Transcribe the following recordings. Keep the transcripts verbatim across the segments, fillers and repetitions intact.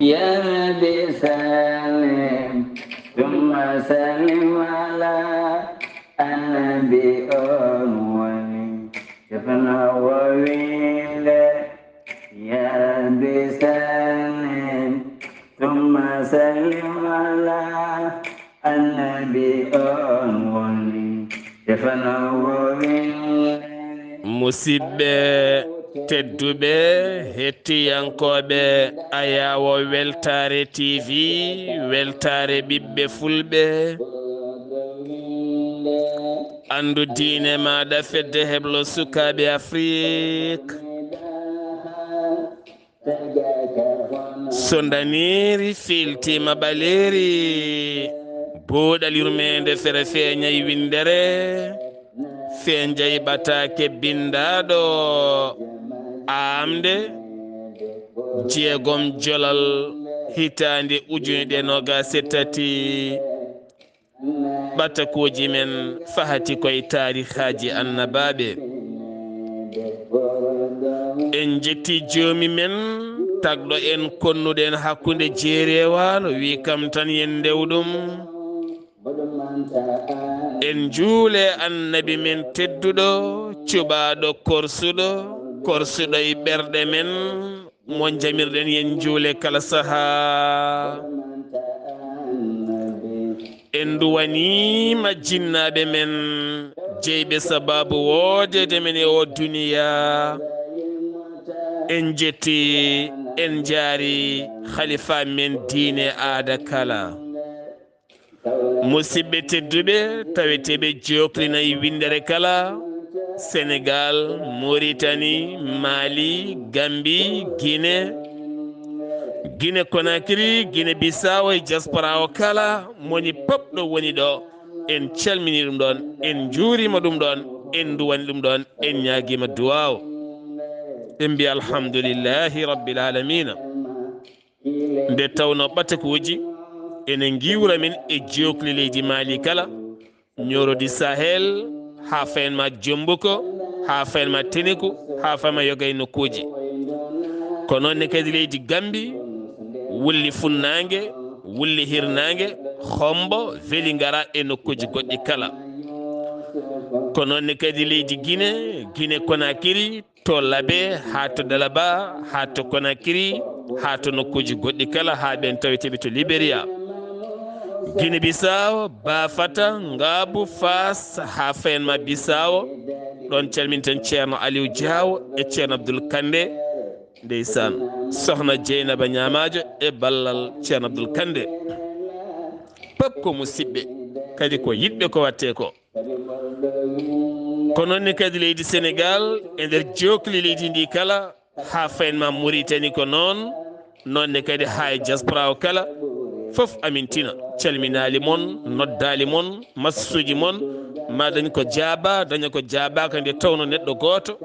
يا رب سلم ثم سلم على النبي أول. شفنا وويل. يا رب سلم ثم سلم على النبي أول. شفنا وويل. Musidɓe tedduɓe, hettiyankooɓe Ayaawo Weltaare T V, weltaare ɓiɓɓe Fulɓe, anndu diine maaɗa, fedde heblo sukaaɓe Afrik. So ndaniiri fiiltiima ɓaleeri, buuɗal yurmeende fere feeñay winndere, feeñay ɓataake binndaaɗo aamde jeegom jolal hitaande ujunere noogaas e tati. Ɓatakuuji men fahati koye taarihaaji annabaaɓe. En njetti joomi men, tagɗo en konnuɗen hakkunde jeeri e waalo, wi kam tan yen ndew ɗum. En njuule annabi men tedduɗo, cuɓaaɗo korsuɗo, korsuɗo e ɓerɗe men, mo jamirɗen yen juule kala sahaa. En nduwaniima jinnaaɓe men, jeyɓe sabaabu woodeede men e oo duniyaa. En njetti, en njaari halifa men diine aada kala. Musidɓe tedduɓe, taweteeɓe joklinay winndere kala, Senegal, Mauritanie, Mali, Gambie, Guinée, Guinée Conakry, Guinée Bissau e diaspora o kala, moni pop ɗo woni ɗo, en calmini ɗum ɗon, en njuurima ɗum ɗon, en nduwani ɗum ɗon, en ñaagiima duwaaw. En mbi alhamdulillahi rabbil alamina. Nde tawnoo ɓatakuuji ene ngiwra min e jookli leydi Mali kala, Nioro du Sahel, haa fayen ma Jombuko, haa fayen ma Teniku, haa fayen ma yoga e nokkuuji. Ko noon ne kadi leydi Gambi, wulli funnaange, wulli hirnaange, Hombo, Vélingara e nokkuuji goɗɗi kala. Ko noon ne kadi leydi Gine, Gine Konakiri, to Labe, haa to Dalaba, haa to Konakiri, haa to nokkuuji goɗɗi kala, haa ɓeen taweteeɓe to Liberia. Gine Bisawo, Bafata, Ngaabu, Faas, haa fayen ma Bisawo. Ɗoon calminten Ceerno Aliw Jaawo e Ceerno Abdul Kande. Ndeysaan, Sohna Jeynaba Ñaamaajo e ballal Ceerno Abdul Kande. Pop ko musiɓɓe, kadi ko yiɗɓe ko waɗtee ko. Ko noon ne kadi leydi Senegal, e nder jookli leydi ndi kala, haa fayen ma Muritani ko noon, noon ne kadi haa e diaspora o kala, fof amin tina, calminaali mon, noddaali mon, massuuji mon, ma dañ ko jaaba, daña ko jaabaaka nde tawno neɗɗo gooto,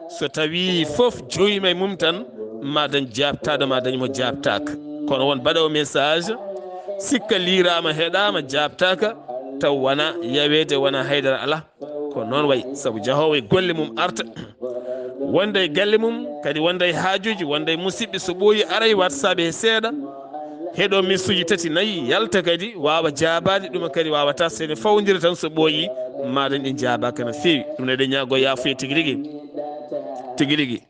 so tawii fof jowiima e mum tan, ma dañ jaabtaaɗo, ma dañ mo jaabtaaka. Kono won baɗoowo message, sikka liiraama, heɗaama, jaabtaaka, taw wona yaweede, wona haydara alaa. Ko noon wayi, sabu jahoowo e golle mum arta, wonda e galle mum, kadi wonda e haajuuji, wonda e musiɓɓe, so ɓooyi aray WhatsApp he seeɗa, heɗo message tati nayi, yalta kadi, waawa jaabaade, ɗum kadi waawata, so ene fawndira tan, so ɓooyi, ma dañ ɗi jaabaaka no feewi. Ɗum eɗen ñaago yaafuya tigi rigi, tigi rigi.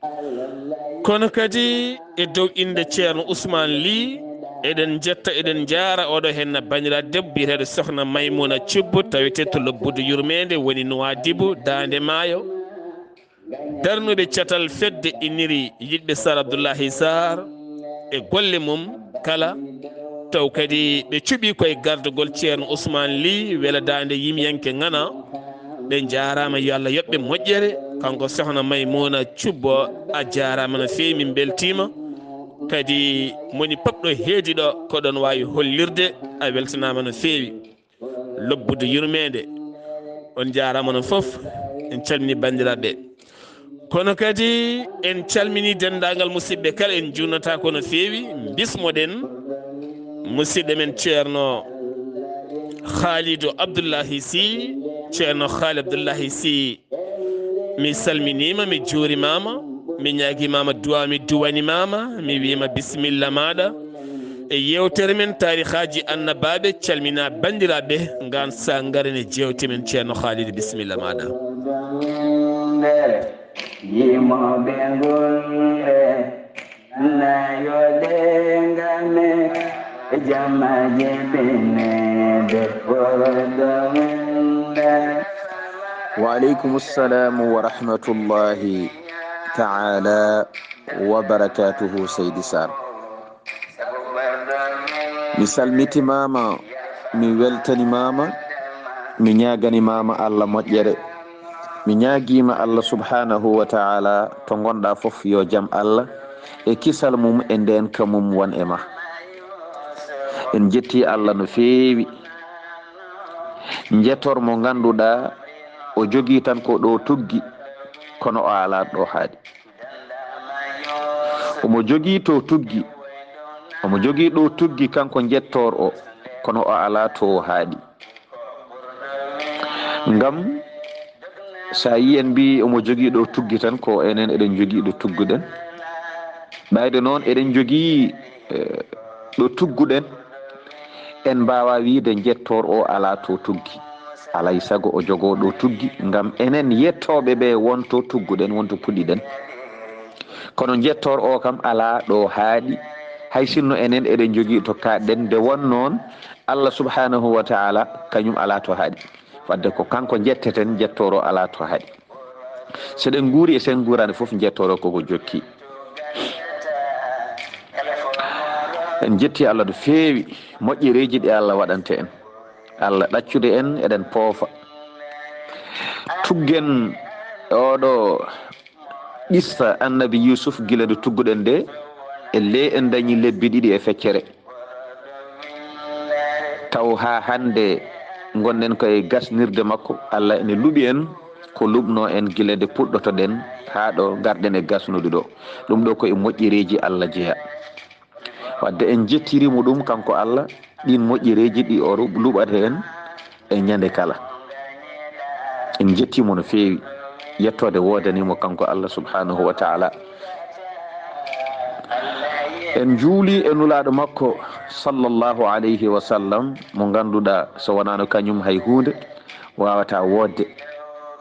Kono kadi e dow innde Ceerno Usmaan Ly, eɗen njetta, eɗen njaara oɗo henna banndiraaɗo debbo biyeteeɗo Sohna Maymuna Cubbo, tawetee to Lobbudu Yurmeende, woni Nuwaadibu, Daande Maayo. Darnuɓe catal fedde inniri yiɗɓe Sar Abdullahi Sar e golle mum kala, taw kadi ɓe cuɓii koye gardagol Ceerno Usmaan Ly, weladaande yimɓe ŋana. Ɓe njaaraama, yo Allah yoɓ ɓe moƴƴere. Kanko Sohna Maymuna Cubbo, a jaaraama no feewi, min mbeltiima. Kadi moni pop ɗo heedi ɗo, ko ɗon waawi hollirde, a weltanaama no feewi. Lobbudu yurmeende, on njaaraama onon fof, en calmini banndiraaɓe. Kono kadi en calmini denndaangal musiɓɓe kala, en njuurnataako no feewi, mbismoɗen musiɗɗo men Ceerno Khaalidu Abdullahi Sy, Ceerno Khaali Abdullahi Sy, mi salminiima, mi juurimaama, mi ñaagimaama duwaa, mi duwanimaama, mi wiima bisimilla maaɗa. E yewtere men taarihaaji annabaaɓe, calmina banndiraaɓe, ngaan sangare ne jeewte men. Ceerno Khalid, bisimilla maaɗa. Wa aleykum salaam wa rahmatullahi taala wa barakatuhu, Seydi Sarr. Mi salmitimaama, mi weltanimaama, mi ñaaganimaama Allah moƴƴere. Mi ñaagiima Allah subhanahu wa taala, to ngonɗa fof, yo jam Allah e kisal mum e ndeenka mum won e ma. En jetti Allah no feewi. Njettor mo ngannduɗaa o jogii tan ko ɗo tuggi, kono o alaa ɗo haaɗi. Omo jogii to tuggi, omo jogii ɗo tuggi kanko njettor o, kono o alaa to haaɗi. Ngam so a yii en mbii omo jogii ɗo tuggi tan, ko enen eɗen jogii ɗo tugguɗen. Ɓayde noon eɗen jogii, eh, ɗo tugguɗen, en mbaawa wiyde njettor o alaa to tuggi. Alay sago o jogoo ɗo tuggi, ngam enen yettooɓe ɓe won to tugguɗen, won to puɗɗiɗen. Kono njettor o kam alaa ɗo haaɗi, hay sinno enen eɗen jogii to kaaɗɗen. Nde won noon, Allah subhanahu wa taala kañum alaa to haaɗi. Wadde ko kanko njetteten, njettor o alaa to haaɗi. Seɗen nguuri e sen nguuraani fof, njettor o koko jokki. En jetti Allah no feewi, moƴƴereeji ɗi Allah waɗante en. Allah ɗaccude en, eɗen poofa. Tuggen oɗo qissa annabi Yusuf gila nde tugguɗen nde, e le en dañi lebbi ɗiɗi e feccere. Taw haa hannde ngonɗen koye gasnirde makko, Allah ene luɓi en ko luɓno en gila nde puɗɗotoɗen haa ɗo ngarɗen e gasnude ɗo. Ɗum ɗo ko e moƴƴereeji Allah jeya. Wadde en jettiri mo ɗum kanko Allah, ɗin moƴƴereeji ɗi o ru-, luɓata en e ñande kala. En jetti mo no feewi, yettoode woodani mo kanko Allah subhanahu wa taala. En juuli e nulaaɗo makko sallallahu alayhi wa sallam, mo ngannduɗaa so wonaano kañum hay huunde waawata woodde.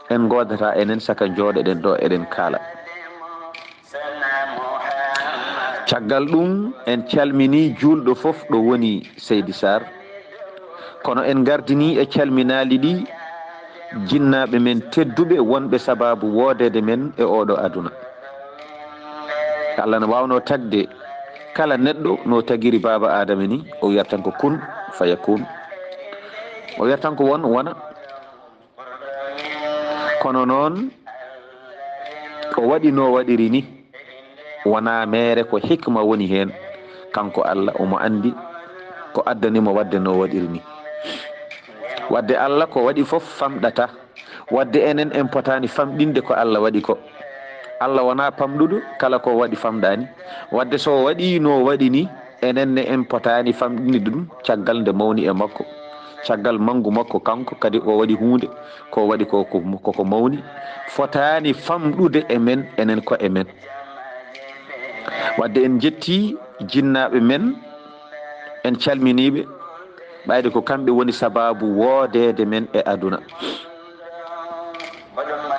En ngoodata enen saka njooɗoɗen ɗo eɗen kaala. Caggal ɗum, en calmini juulɗo fof ɗo woni, Seydi Sarr. Kono en ngardini e calminaali ɗi jinnaaɓe men tedduɓe wonɓe sabaabu woodeede men e oɗo aduna. Allah no waawno tagde kala neɗɗo no tagiri baaba Aadama ni, o wiyata tan ko kun fayakun. O wiyata tan ko won, wona. Kono noon, o waɗi no waɗiri ni, wonaa meere, ko hikma woni heen. Kanko Allah, omo anndi ko addani mo waɗde no waɗiri ni. Waɗde Allah, ko waɗi fof famɗata. Waɗde enen, en potaani famɗinde ko Allah waɗi ko. Allah wonaa pamɗuɗo, kala ko waɗi famɗaani. Waɗde so o waɗi no waɗi ni, enen ne en potaani famɗinde ɗum caggal nde mawni e makko, caggal manngu makko kanko, kadi o waɗi huunde, ko waɗi ko, ko, koko mawni, fotaani famɗude e men, enen ko e men. Waɗde en jetti jinnaaɓe men, en calminiiɓe, ɓayde ko kamɓe woni sabaabu woodeede men e aduna.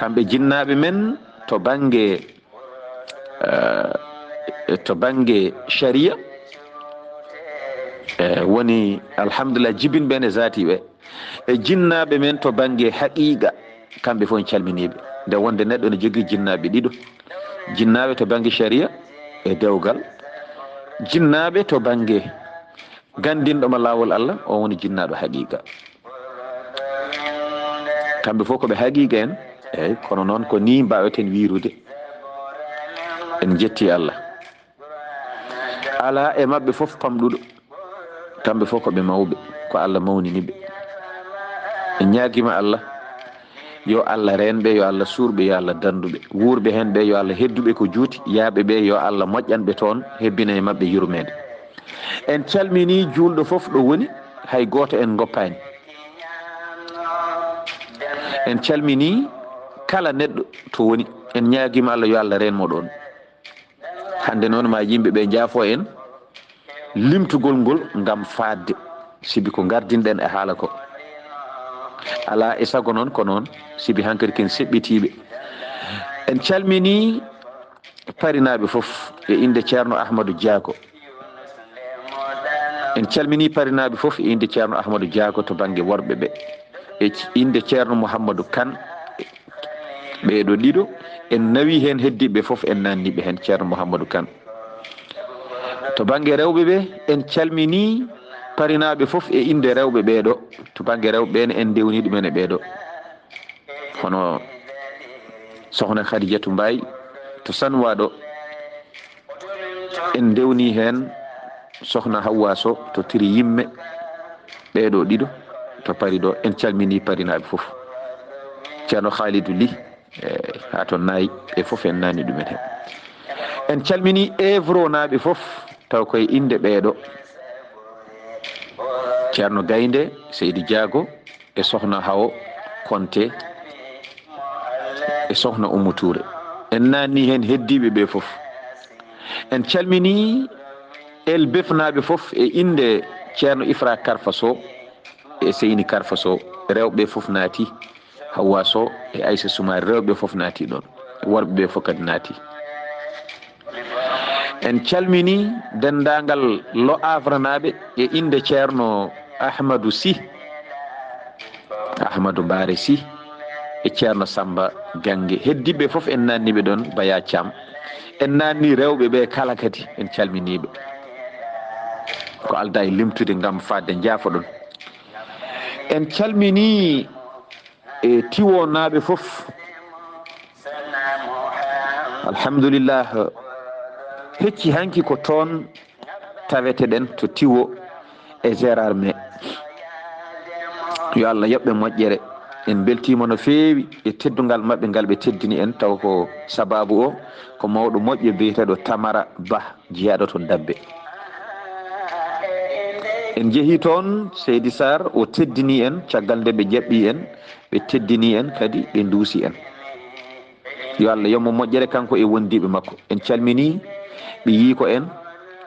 Kamɓe jinnaaɓe men to bannge, eh, to bannge sharia, eh, woni, alhamdulillah, jibinɓe ne zaati ɓe. E jinnaaɓe men to bannge haqiiqa, kamɓe fof en calminiiɓe. Nde wonde neɗɗo ne jogii jinnaaɓe ɗiɗo, jinnaaɓe to bannge sharia e dewgal, jinnaaɓe to bannge ganndinɗo ma laawol Allah, o woni jinnaaɗo haqiiqa. Kamɓe fof ko ɓe haqiiqa en, eyyi, kono noon ko nii mbaaweten wiirude. En jetti Allah. Alaa e maɓɓe fof pamɗuɗo. Kamɓe fof ko ɓe mawɓe, ko Allah mawnini ɓe. En ñaagiima Allah, yo Allah reen ɓe, yo Allah suur ɓe, yo Allah danndu ɓe. Wuurɓe heen ɓe, yo Allah heddu ɓe ko juuti. Yaaɓe ɓe, yo Allah moƴƴan ɓe toon, hebbina e maɓɓe yurmeende. En calminii juulɗo fof ɗo woni, hay gooto en ngoppaani. En calminii kala neɗɗo to woni. En ñaagiima Allah, yo Allah reen mo ɗoon. Hannde noon, ma yimɓe ɓe njaafo en, limtugol ngol ngam faatde, sibi ko ngardinɗen e haala ko. Alaa e sago noon, ko noon, sibi hankadi ken seɓɓitiiɓe. En calminii parinaaɓe fof e innde Ceerno Ahmadu Jaago. En calminii parinaaɓe fof e innde Ceerno Ahmadu Jaago to bannge worɓe ɓe. E innde Ceerno Mouhamadou Kane, ɓeeɗo ɗiɗo, en nawii heen heddiiɓe fof, en naannii ɓe heen, Ceerno Mouhamadou Kane. To bannge rewɓe ɓe, en calminii parinaaɓe fof e innde rewɓe ɓeeɗo. To bannge rewɓe ɓe ne, en ndewnii ɗumen e ɓeeɗo. Hono Sokhna Khadijatou Mbaye to Sanwa ɗo, en ndewnii heen Sokhna Hawwa Sow to Tiri Yimme, ɓeeɗo ɗiɗo to Paris ɗo, en calminii parinaaɓe fof. Ceerno Khalidou Ly, eh, haa to Naayi, ɓe fof en naannii ɗumen heen. En calminii Évronaaɓe fof, taw koye innde ɓeeɗo. Ceerno Gaynde, Seydi Jaago, e Sokhna Hawo Konte, e Sokhna Oumou Touré. En naannii heen heddiiɓe ɓe fof. En calminii El Befnaaɓe fof e innde Ceerno Ifra Karfa Sow e Seyni Karfa Sow, rewɓe fof naati, Hawwa Sow e Aissa Soumaré, rewɓe fof naati ɗoon, worɓe ɓe fof kadi naati. En calminii denndaangal Le Havrenaaɓe e innde Ceerno Ahmadou Sy, Ahmadou Mbaare Sy e Ceerno Samba Gannge. Heddiiɓe fof en naannii ɓe ɗoon, Baya Thiam. En naannii rewɓe ɓe kala kadi, en calminii ɓe. Ko aldaa e limtude ngam faatde, njaafoɗon. En calminii e Tiwonaaɓe fof. Alhamdulillah, hecci hanki ko toon taweteɗen to Tiwo e Gérard Mai. Yo Allah yoɓ ɓe moƴƴere. En mbeltiima no feewi e teddungal maɓɓe ngal ɓe teddini en, taw ko sabaabu o ko mawɗo moƴƴo biyeteeɗo Tamara Bah, jeyaaɗo to Dabbe. En njehii toon, Seydi Sarr, o teddini en, caggal nde ɓe jaɓɓii en, ɓe teddini en kadi, ɓe nduusi en. Yo Allah yoɓ mo moƴƴere, kanko e wondiiɓe makko. En calminii ɓiyiiko en,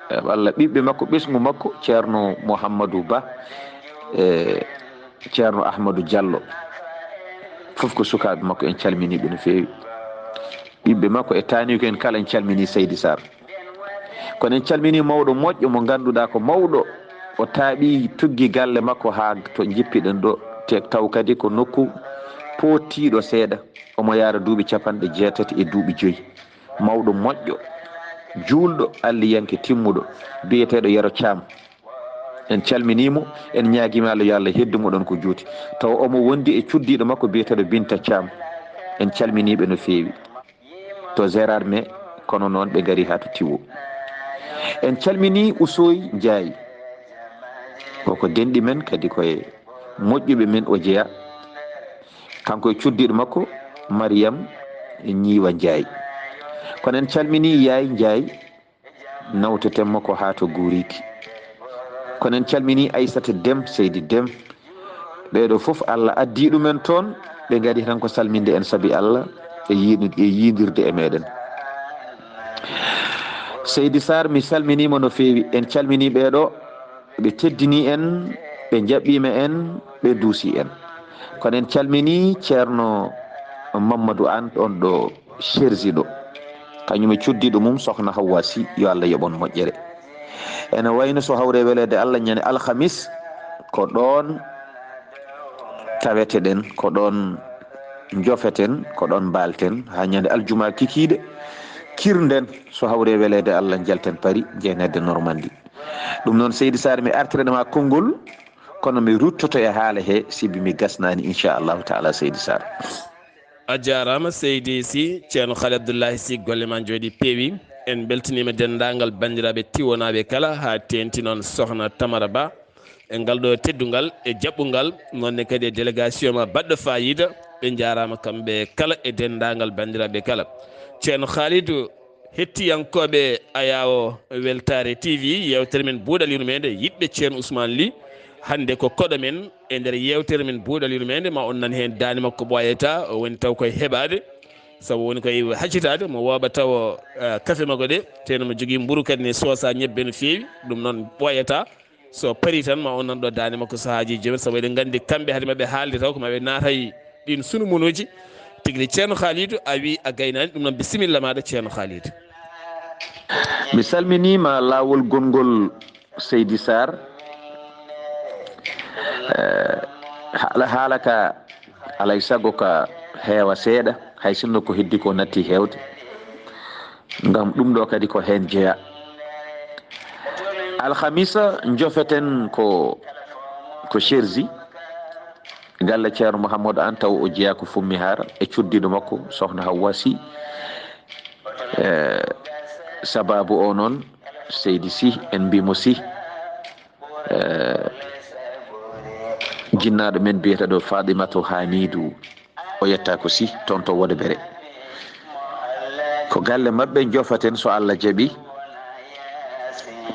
eh, walla ɓiɓɓe makko, ɓesngu makko, Ceerno Mouhamadou Ba, eh, Ceerno Ahmadou Diallo. Fof ko sukaaɓe makko, en calminii ɓe no feewi. Ɓiɓɓe makko e taaniiko en kala, en calminii Seydi Sarr. Kono en calminii mawɗo moƴƴo mo ngannduɗaa ko mawɗo, o taaɓii tuggi galle makko haa to njippiɗen ɗo, te taw kadi ko nokku poottiiɗo seeɗa, omo yaara duuɓi capanɗe jeetati e duuɓi joyi. Mawɗo moƴƴo, juulɗo, alliyanke timmuɗo, biyeteeɗo Yero Caam. En calminii mo, en ñaagii ma Allah, yo Allah heddu mo ɗoon ko juuti. Taw omo wondi e cuddiiɗo makko biyeteeɗo Binta Caam. En calminii ɓe no feewi. To Gérard Mai, kono noon ɓe ngari haa to Tiwo. En calminii Usoy Njaay. O ko denɗi men, kadi ko e moƴƴuɓe men o jeyaa. Kanko e cuddiiɗo makko, Mariyam Ñiiwa Njaay. Kono en calminii Yaay Njaay, nawteten mo ko haa to Guuriiki. Kono en calminii Aysata Dem, Seydi Dem. Ɓeeɗo fof Allah addii ɗumen toon, ɓe ngari tan ko salminde en sabi Allah e yiinu-, e yiindirde e meeɗen. Seydi Sarr, mi salminiima no feewi. En calminii ɓeeɗo, ɓe teddinii en, ɓe njaɓɓiima en, ɓe nduusii en. Kono en calminii Ceerno Mamadou Anne, ɗoon ɗo Cherzi ɗo. Kañum e cuddiiɗo mum, Sokhna Hawwa Sy, yo Allah yoɓ on moƴƴere. Ene wayno so hawre weleede Allah, ñande alhamis, ko ɗoon taweteɗen, ko ɗoon njofeten, ko ɗoon mbaalten, haa ñande aljuma kikiiɗe, kirnden, so hawre weleede Allah, njalten Paris, jeeneede Normandie. Ɗum noon, Seydi Sarr, mi artirat ma konngol, kono mi ruttoto e haala he, sibi mi gasnaani, inchallahu taala, Seydi Sarr. A jaaraama, Seydi Sy. Ceerno Haali Abdullahi Sy, golle ma njooɗi, peewi. En mbeltaniima denndaangal banndiraaɓe Tiwonaaɓe kala, haa teeŋti noon Sokhna Tamara Ba. E ngal ɗo teddungal, e jaɓɓungal, noon ne kadi e délégation ma baɗɗo faayiida, ɓe njaaraama kamɓe kala e denndaangal banndiraaɓe kala. Ceerno Khalidou, hettiyankooɓe Ayaawo Weltaare T V, yeewtere men Buuɗal Yurmeende, yiɗɓe Ceerno Ousmane Ly, hannde ko koɗo men e nder yeewtere men Buuɗal Yurmeende, ma on nan heen daande makko ɓooyata, o woni taw koye heɓaade. Sabu woni koye haccitaade, mo wooɓa tawa, eh, kafe makko ɗe, teno mo jogii mburu kadi ne soosa ñebbe no feewi, ɗum noon ɓooyata. So parii tan ma o nan ɗo daande makko sahaaji jomen, sabu eɗen nganndi kamɓe hade maɓe haalde taw ko maɓe naatay ɗin sunu munuuji. Tigi de Ceerno Khalidou, a wi a gaynaani, ɗum noon bisimilla maaɗa Ceerno Khalidou. Mi salminiima laawol gonngol Seydi Sarr. Eh, haala, haala ka alay sago ka heewa seeɗa, hay sinno ko heddi ko natti heewde. Ngam ɗum ɗo kadi ko heen jeyaa. Alhamisa njofeten ko, ko Cherzi, galle Ceerno Mouhamadou Anne, taw o jeyaa ko Fummi Haara e cuddiiɗo makko Sohna Hawwa Sy. Eh, sababu o noon, Seydi Sy, en mbii mo Sy, eh, jinnaaɗo men biyeteeɗo Faaɗimatu Haamiidu, o yetta ko Sy toon to Wodobere. Ko galle maɓɓe njofaten so Allah jaɓi,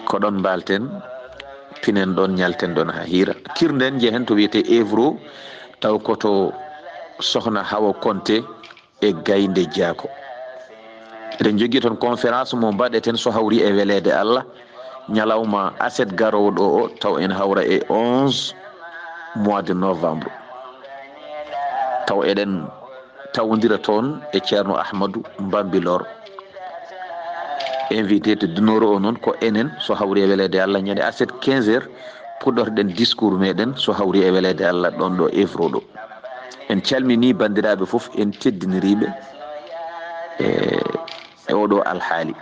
ko ɗoon mbaalten, pinen ɗoon, ñalten ɗoon haa hiira. Kirnden njehen to wiyetee Évro, taw ko to Sohna Hawa Konte e Gaynde Jaako. Eɗen njogii toon conférence mo mbaɗeten so hawri e weleede Allah, ñalawma aset garoowo ɗo o, taw en hawra e onze mois de novembre. Taw eɗen tawondira toon e Ceerno Ahmadu Mbambilor. Invité to dunoro o noon ko enen, so hawri e weleede Allah, ñande aset quinze heures, puɗɗotoɗen discours meɗen, so hawri e weleede Allah, ɗoon ɗo Évro ɗo. En calminii banndiraaɓe fof, en teddiniriiɓe e, e oɗo alhaali.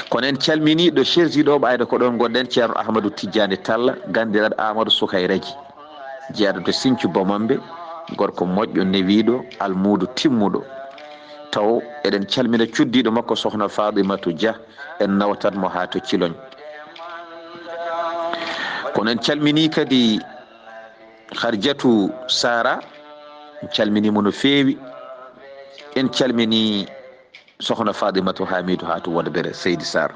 Kono en calminii ɗo Cherzi ɗo, ɓayde ko ɗoon ngonɗen, Ceerno Ahmadu Tijjaani Talla, ganndiraaɗo Aamadu Sukayraji, jeyaɗo to Sinthiou Bamambé, gorko moƴƴo, newiiɗo, almuudo timmuɗo. Taw eɗen calmina cuddiiɗo makko Sohna Faaɗimatu Jah, en nawtat mo haa to Ciloñ. Kono en calminii kadi Harjatu Sara, en calminii mo no feewi. En calminii Sohna Faaɗimatu Haamiidu haa to Wodobere, Seydi Sarr.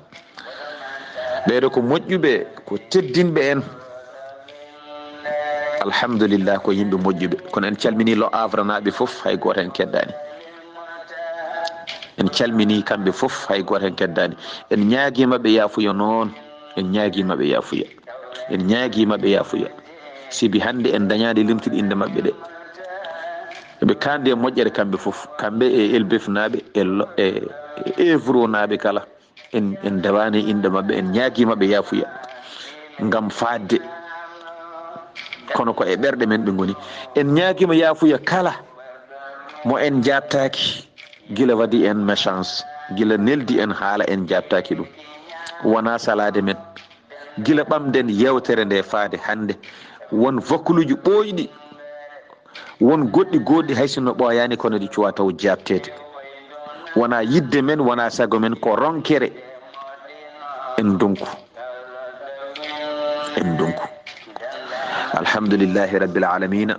Ɓeeɗo ko moƴƴuɓe, ko teddinɓe en. Alhamdulillah, ko yimɓe moƴƴuɓe. Kono en calminii Le Havrenaaɓe fof, hay gooto en keddaani. En calminii kamɓe fof, hay gooto en keddaani. En ñaagiima ɓe yaafuya noon. En ñaagiima ɓe yaafuya. En ñaagiima ɓe yaafuya. Sibi hannde en ndañaani limtude innde maɓɓe ɗe. Ɓe kaandi e moƴƴere kamɓe fof. Kamɓe e Elbefnaaɓe, e lo-, e, e Évronaaɓe kala. En, en ndewaani e innde maɓɓe, en ñaagiima ɓe yaafuya. Ngam faaɗde. Kono ko e ɓerɗe men ɓe ngoni. En ñaagiima yaafuya kala mo en njaabtaaki. Gila waɗi en méchance, gila neldi en haala en njaabtaaki ɗum. Wonaa salaade men. Gila ɓamden yeewtere nde faade hannde, won vokaluuji ɓooyɗi, won goɗɗi gooɗɗi hay sinno ɓooyaani kono ɗi cuwaa taw jaabteede. Wonaa yiɗde men, wonaa sago men, ko ronkere. En ndonku. En ndonku. Alhamdulillahi Rabbil Aalamiina.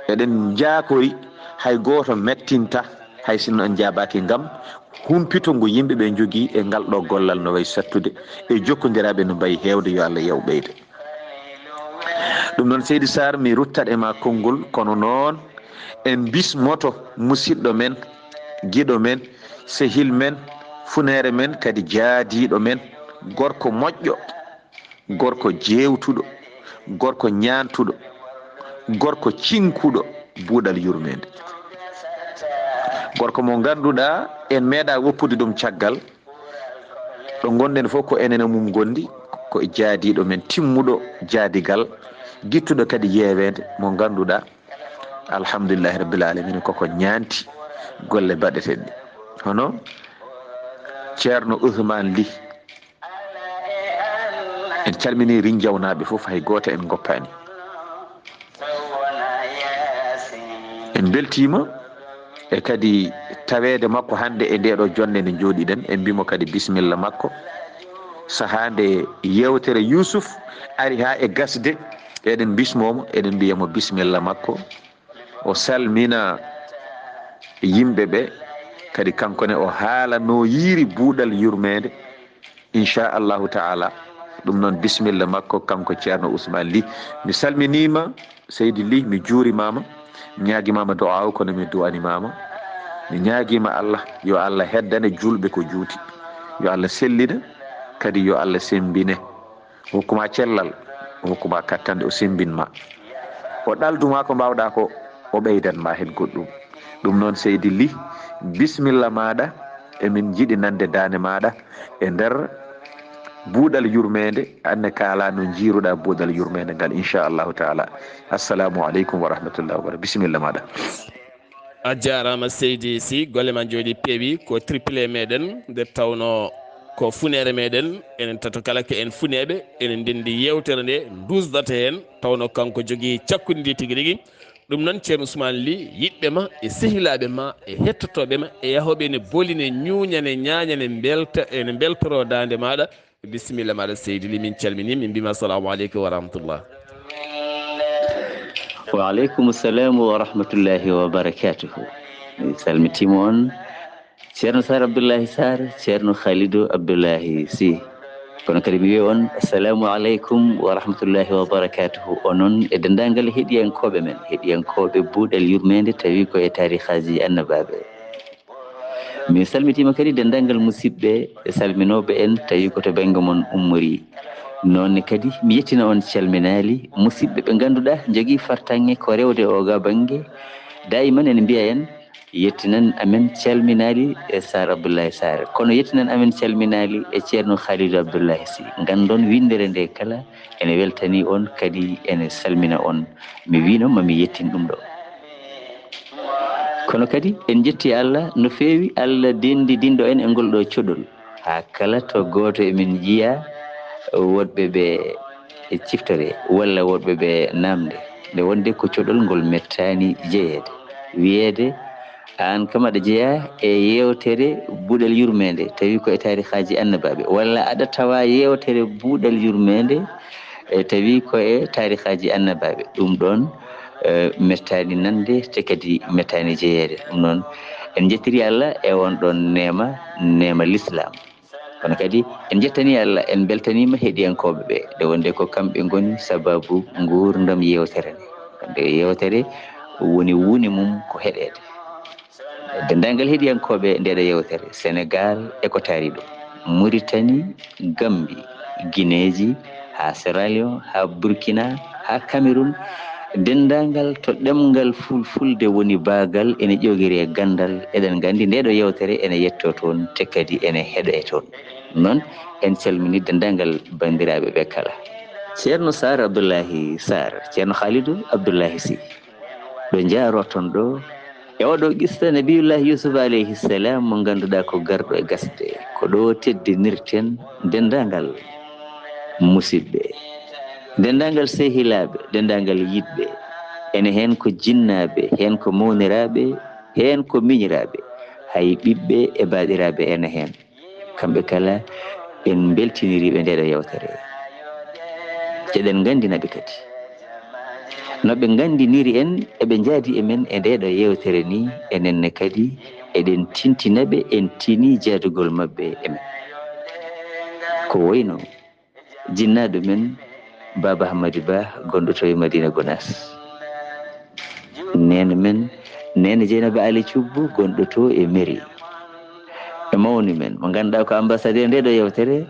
Eɗen njaakori, hay gooto mettinta, hay sinno en njaabaaki, ngam humpito ngo yimɓe ɓe njogii e ngal ɗo gollal no wayi sattude, e jokkondiraaɓe no mbayi heewde, yo Allah yew ɓeyde. Ɗum noon, Seydi Sarr, mi ruttat e ma konngol, kono noon en bismoto musiɗɗo men, giɗo men, sehil men, funeere men, kadi jaadiiɗo men, gorko moƴƴo, gorko jeewtuɗo, gorko ñaantuɗo, gorko cinkuɗo buuɗal yurmeende. Gorko mo ngannduɗaa en meeɗaa woppude ɗum caggal. Ɗo ngonɗen fof ko enen e mum ngondi, ko e jaadiiɗo men timmuɗo jaadigal, gittuɗo kadi yeeweende, mo ngannduɗaa, alhamdulillahi rabbil alamina, koko ñaanti golle baɗeteeɗe ɗe. Hono Ceerno Ousmane Ly, en calminii Rinjawnaaɓe fof, hay gooto en ngoppaani. En mbeltiima e kadi taweede makko hannde e ndee ɗo jonnde nde njooɗiɗen. En mbimo kadi bisimilla makko. Sahaa nde yeewtere Yuusuf ari haa e gasde, eɗen mbismoo mo, eɗen mbiya mo bisimilla makko. O salmina yimɓe ɓe, kadi kanko ne o haala no yiiri buuɗal yurmeende. Inchallahu taala, ɗum noon bisimilla makko, kanko Ceerno Ousmane Ly. Mi salminiima, Seydi Ly, mi juurimaama, mi ñaagimaama du'aaw, kono mi du'animaama. Mi ñaagiima Allah, yo Allah heddane juulɓe ko juuti. Yo Allah sellina, kadi yo Allah semmbine. O hokkuma cellal, o hokkuma kattanɗe, o semmbin ma. O ɗalduma ko mbaawɗa ko, o ɓeydan ma heen goɗɗum. Ɗum noon, seydi Ly, bisimilla maaɗa, emin njiɗi nande daande maaɗa e nder buuɗal yurmeende, anne kaala no njiiruɗa buuɗal yurmeende ngal, inchallahu taala. Assalamu aleykum wa rahmatullahi wa barakatuh. Bisimilla maaɗa. A jaaraama seydi Sy, golle ma njooɗi peewi. Ko triplé meɗen, nde tawno ko funeere meɗen, enen tato kala ko en funeeɓe, enen ndenndi yeewtere nde, nduusdata heen, tawno kanko jogii cakkudi ndi tigi rigi. Ɗum noon, Ceerno Ousmane Ly, yiɗɓe ma e sehilaaɓe ma e hettotooɓe ma e yahooɓe ene booli, ne ñuuña, ne ñaaña, ne mbelta, ene mbeltoroo daande maaɗa. Bisimilla maaɗa seydi Ly, min calminii, min mbiima assalamu aleykum wa rahmatullah. Wa aleykum salam wa rahmatullahi wa barakatuhu. Mi salmitiima on, Ceerno Saar Abdullahi Saar, Ceerno Khalidu Abdullahi Sy. Kono kadi mi wiya on assalamu aleykum wa rahmatullahi wa barakatuhu, onon e denndaangal heɗiyankooɓe men, heɗiyankooɓe buuɗal yurmeende tawi ko e taarihaaji annabaaɓe. Mi salmitiima kadi denndaangal musiɗɓe e salminooɓe en tawi ko to bannge mon ummori. Noon ne kadi mi yettina on calminaali musiɗɓe ɓe ngannduɗaa njogii fartaŋŋe ko rewde ooga bannge. Daayiman ene mbiya en yettinan amen calminaali e Saar Abdullahi Saar, kono yettinan amen calminaali e Ceerno Khalidu Abdullahi Sy. Nganndon winndere nde kala ene weltani on kadi ene salmina on. Mi wiino ma mi yettin ɗum ɗo. Kono kadi en njetti Allah no feewi, Allah denndidinɗo en e ngol ɗo coɗol. Haa kala to gooto e men njiya woɗɓe ɓe e ciftore walla woɗɓe ɓe naamnde, nde wonde ko coɗol ngol mettaani jeyeede. Wiyeede aan kam aɗa jeyaa e yeewtere buuɗal yurmeende tawi ko e taarihaaji annabaaɓe, walla aɗa tawa yeewtere buuɗal yurmeende e tawi ko e taarihaaji annabaaɓe. Ɗum ɗoon mettaani nande te kadi mettaani jeyeede. Ɗum noon en njettiri Allah e on ɗoon neema, neema lislaam. Kono kadi en njettani Allah, en mbeltaniima heɗiyankooɓe ɓe, nde wonde ko kamɓe ngoni sabaabu nguurndam yeewtere nde. Nde yeewtere woni wune mum ko heɗeede. Denndaangal heɗiyankooɓe ndeeɗo yeewtere, Senegaal e ko taari ɗum, Muritani, Gambi, Gineeji, haa Sierra Leone, haa Burkina, haa Cameroun, denndaangal to ɗemngal fulfulde woni baagal ene ƴoogiri e ganndal, eɗen nganndi ndeeɗo yeewtere ene yettoo toon te kadi ene heɗee toon. Noon en calminii denndaangal banndiraaɓe ɓe kala. Ceerno Saar Abdullahi Saar, Ceerno Khalidou Abdullahi Sy. Ɗo njaaroton ɗo e oɗo qissa Nabiyullahi Yusuf alayhi salam mo ngannduɗaa ko garɗo e gasde, ko ɗo teddinirten denndaangal musiɗɓe, denndaangal sehilaaɓe, denndaangal yiɗɓe. Ene heen ko jinnaaɓe, heen ko mawniraaɓe, heen ko miñiraaɓe, hay ɓiɓɓe e baaɗiraaɓe ene heen. Kamɓe kala en mbeltiniriiɓe ndeeɗo yeewtere. Eɗen nganndina ɓe kadi no ɓe nganndiniri en, eɓe njaadi e men e ndeeɗo yeewtere ni, enen ne kadi eɗen tintina ɓe, en tini jaadugol maɓɓe e men. Ko wayno jinnaaɗo men Baaba Hammadi Bah gonɗo to e Madina Gonaas. Neene men, Neene Jeynaba Ali Cubbu gonɗo to e mairie. E mawni men mo ngannduɗaa ko ambassadeur ndeeɗo yeewtere,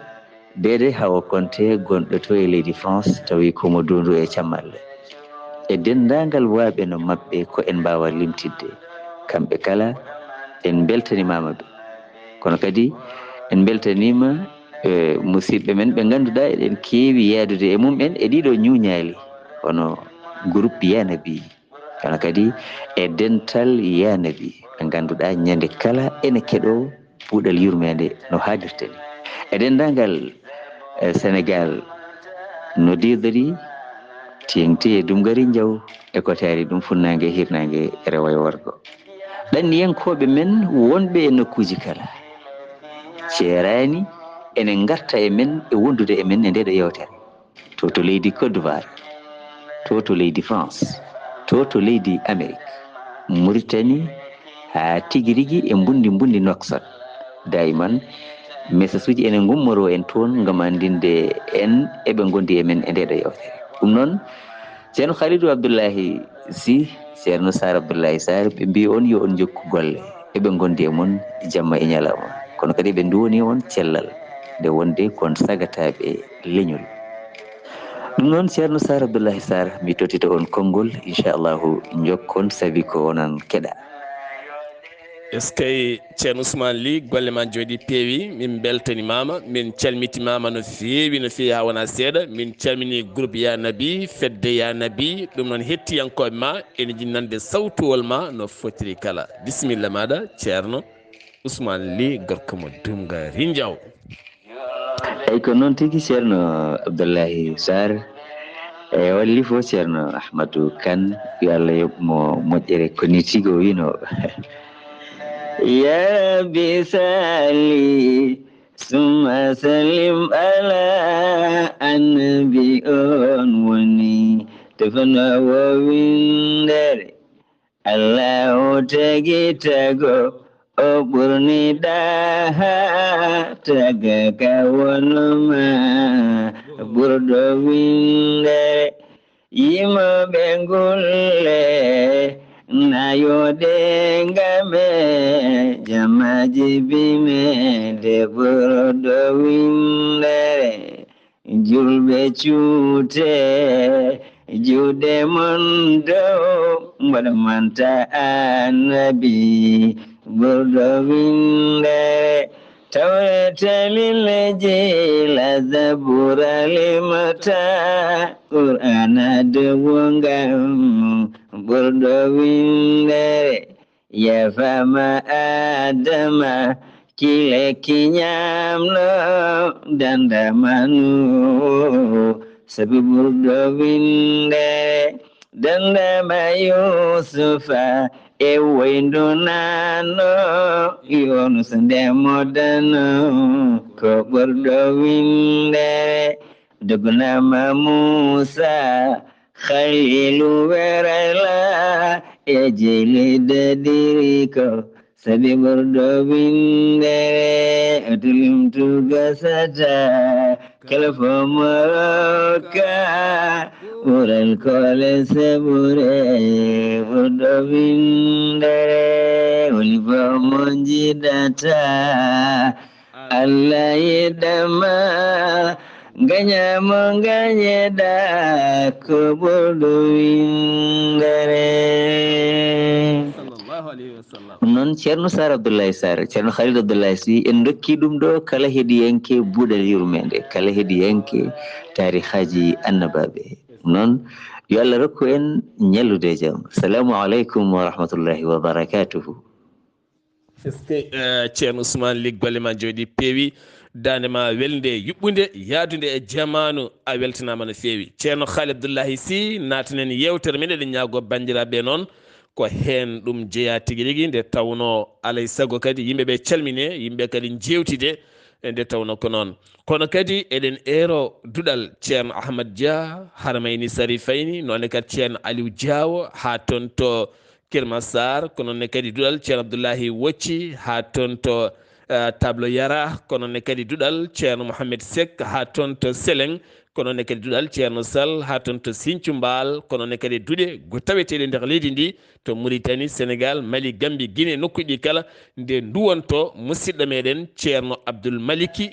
Deede Hawa Konte gonɗo to e leydi France, tawi ko mo Dundu e Cammalle. E denndaangal waaɓe no maɓɓe ko en mbaawaa limtidde. Kamɓe kala en mbeltanimaama ɓe. Kono kadi en mbeltaniima e musiɗɓe men ɓe ngannduɗaa eɗen keewi yaadude e mum en e ɗiɗo ñuuñaali, hono groupe Yanabi, kono kadi e dental Yanabi ɓe ngannduɗaa ñande kala ene keɗoo buuɗal yurmeende no haaɗirta ni. E denndaangal e Senegaal no diidori, teeŋti e Dumgari Njaw e ko taari ɗum funnaange e hirnaange e rewo e worgo. Ɗanniyankooɓe men wonɓe e nokkuuji kala ceeraani ene ngarta e men e wondude e men e ndeeɗo yeewtere. To to leydi Côte d'Ivoire, to to leydi France, to to leydi Amérique, Mauritanie, haa tigi rigi e mbunndi mbunndi Nouakchott. Daayiman mesasuuji ene ngummoroo en toon ngam anndinde en eɓe ngondi e men e ndeeɗo yeewtere. Ɗum noon, Ceerno Khalidou Abdullahi Sy, Ceerno Saar Abdullahi Saar, ɓe mbii on yo on njokku golle. eɓe ngondi e mon jamma e ñalawma, kono kadi eɓe nduwoni on cellal nde wonde kon sagataaɓe leñol. Ɗum noon, Ceerno Saar Abdullahi Saar, mi tottita on konngol, inchallahu njokkon, sabi ko onon keɗa. Eskay, Ceerno Ousmane Ly, golle ma jooɗi peewi, min beltanimaama, min calmitimaama no feewi, no feewi haa wonaa seeɗa. Min calmini groupe Ya Nabi, fedde Ya Nabi, ɗum noon hettiyankooɓe ma ene jiɗi nande sawtuwol ma no fotiri kala. Bisimilla maaɗa, Ceerno Ousmane Ly, gorko mo Dumga Rinjaw. Eyi, ko noon tigi, Ceerno Abdullahi Saar. E walli fof, Ceerno Ahmadou Kane, yo Allah yoɓ mo moƴƴere, ko ni tigi o wino. Ya Rabbi salli summa sallim ala annabi, on woni tefanowo winndere. Allahu tagi tago, o ɓurni daha taga ka wonoma ɓurɗo winndere. Yimoɓe ngulle, nayoɗe ngame, jamaji bimede ɓurɗo winndere. Julɓe cuute, juuɗe mon dow, mboɗo manta annabi ɓurɗo winndere. Tawreta, Linjiila, Zabuura, limata, Qur'aana dow ngam ɓurɗo winndere. Yaafama Adama, ki lekki ñaamno, dandama Nuuhu, sabi ɓurɗo winndere. Dandama Yuusufa e woyndu naanno, Yuunus nde mo dano, ko ɓurɗo winndere. Dognama Muusa, Khalilu Werela, e jeli dadiri ko, sabi ɓurɗo winndere, o tulimtu gasata, kala fof mo rokka, ɓural kole saɓure, ɓurɗo winndere, woni fof mo jiɗata. Allah yiɗama, ngaña mo ngañeɗa, ko ɓurɗo winndere. Sallallahu alayhi wa sallam. Ɗum noon, Ceerno Saar Abdullahi Saar, Ceerno Khalid Abdullahi Sy, en ndokki ɗum ɗo kala heɗiyanke Buuɗal Yurmeende, kala heɗiyanke taarihaaji annabaaɓe. Ɗum noon, yo Allah rokku en ñallude e jam. Salaamu aleykum wa rahmatullahi wa barakatuhu. Est-ce que, eh, Ceerno Ousmane Ly, golle ma jooɗi peewi, daande ma welnde, yuɓɓunde, yaadunde e jamaanu, a weltanaama no feewi. Ceerno Khalid Abdullahi Sy, naatanen yeewtere men, eɗen ñaago banndiraaɓe noon, ko heen ɗum jeyaa tigi rigi, nde tawnoo alay sago kadi yimɓe ɓe calmine, yimɓe kadi njeewtide, e nde tawnoo ko noon. Kono kadi eɗen eero duɗal Ceerno Ahmad Dia, Haramayni Sarifayni, noone kadi Ceerno Aliou Diawo, haa toon to Kër Massar, ko noon ne kadi duɗal Ceerno Abdoulahi Wocci, haa toon to, eh, Tableau Yara, ko noon ne kadi duɗal Ceerno Mohamed Seck, haa toon to Seleng, ko noon ne kadi duɗal Ceerno Sall, haa toon to Sinthiou Mbaal, ko noon ne kadi duɗe go taweteeɗe nder leydi ndi, to Mauritanie, Sénégal, Mali, Gambie, Guinée, nokkuuji ɗi kala, nde nduwonto musidɗo meɗen Ceerno Abdoul Maliki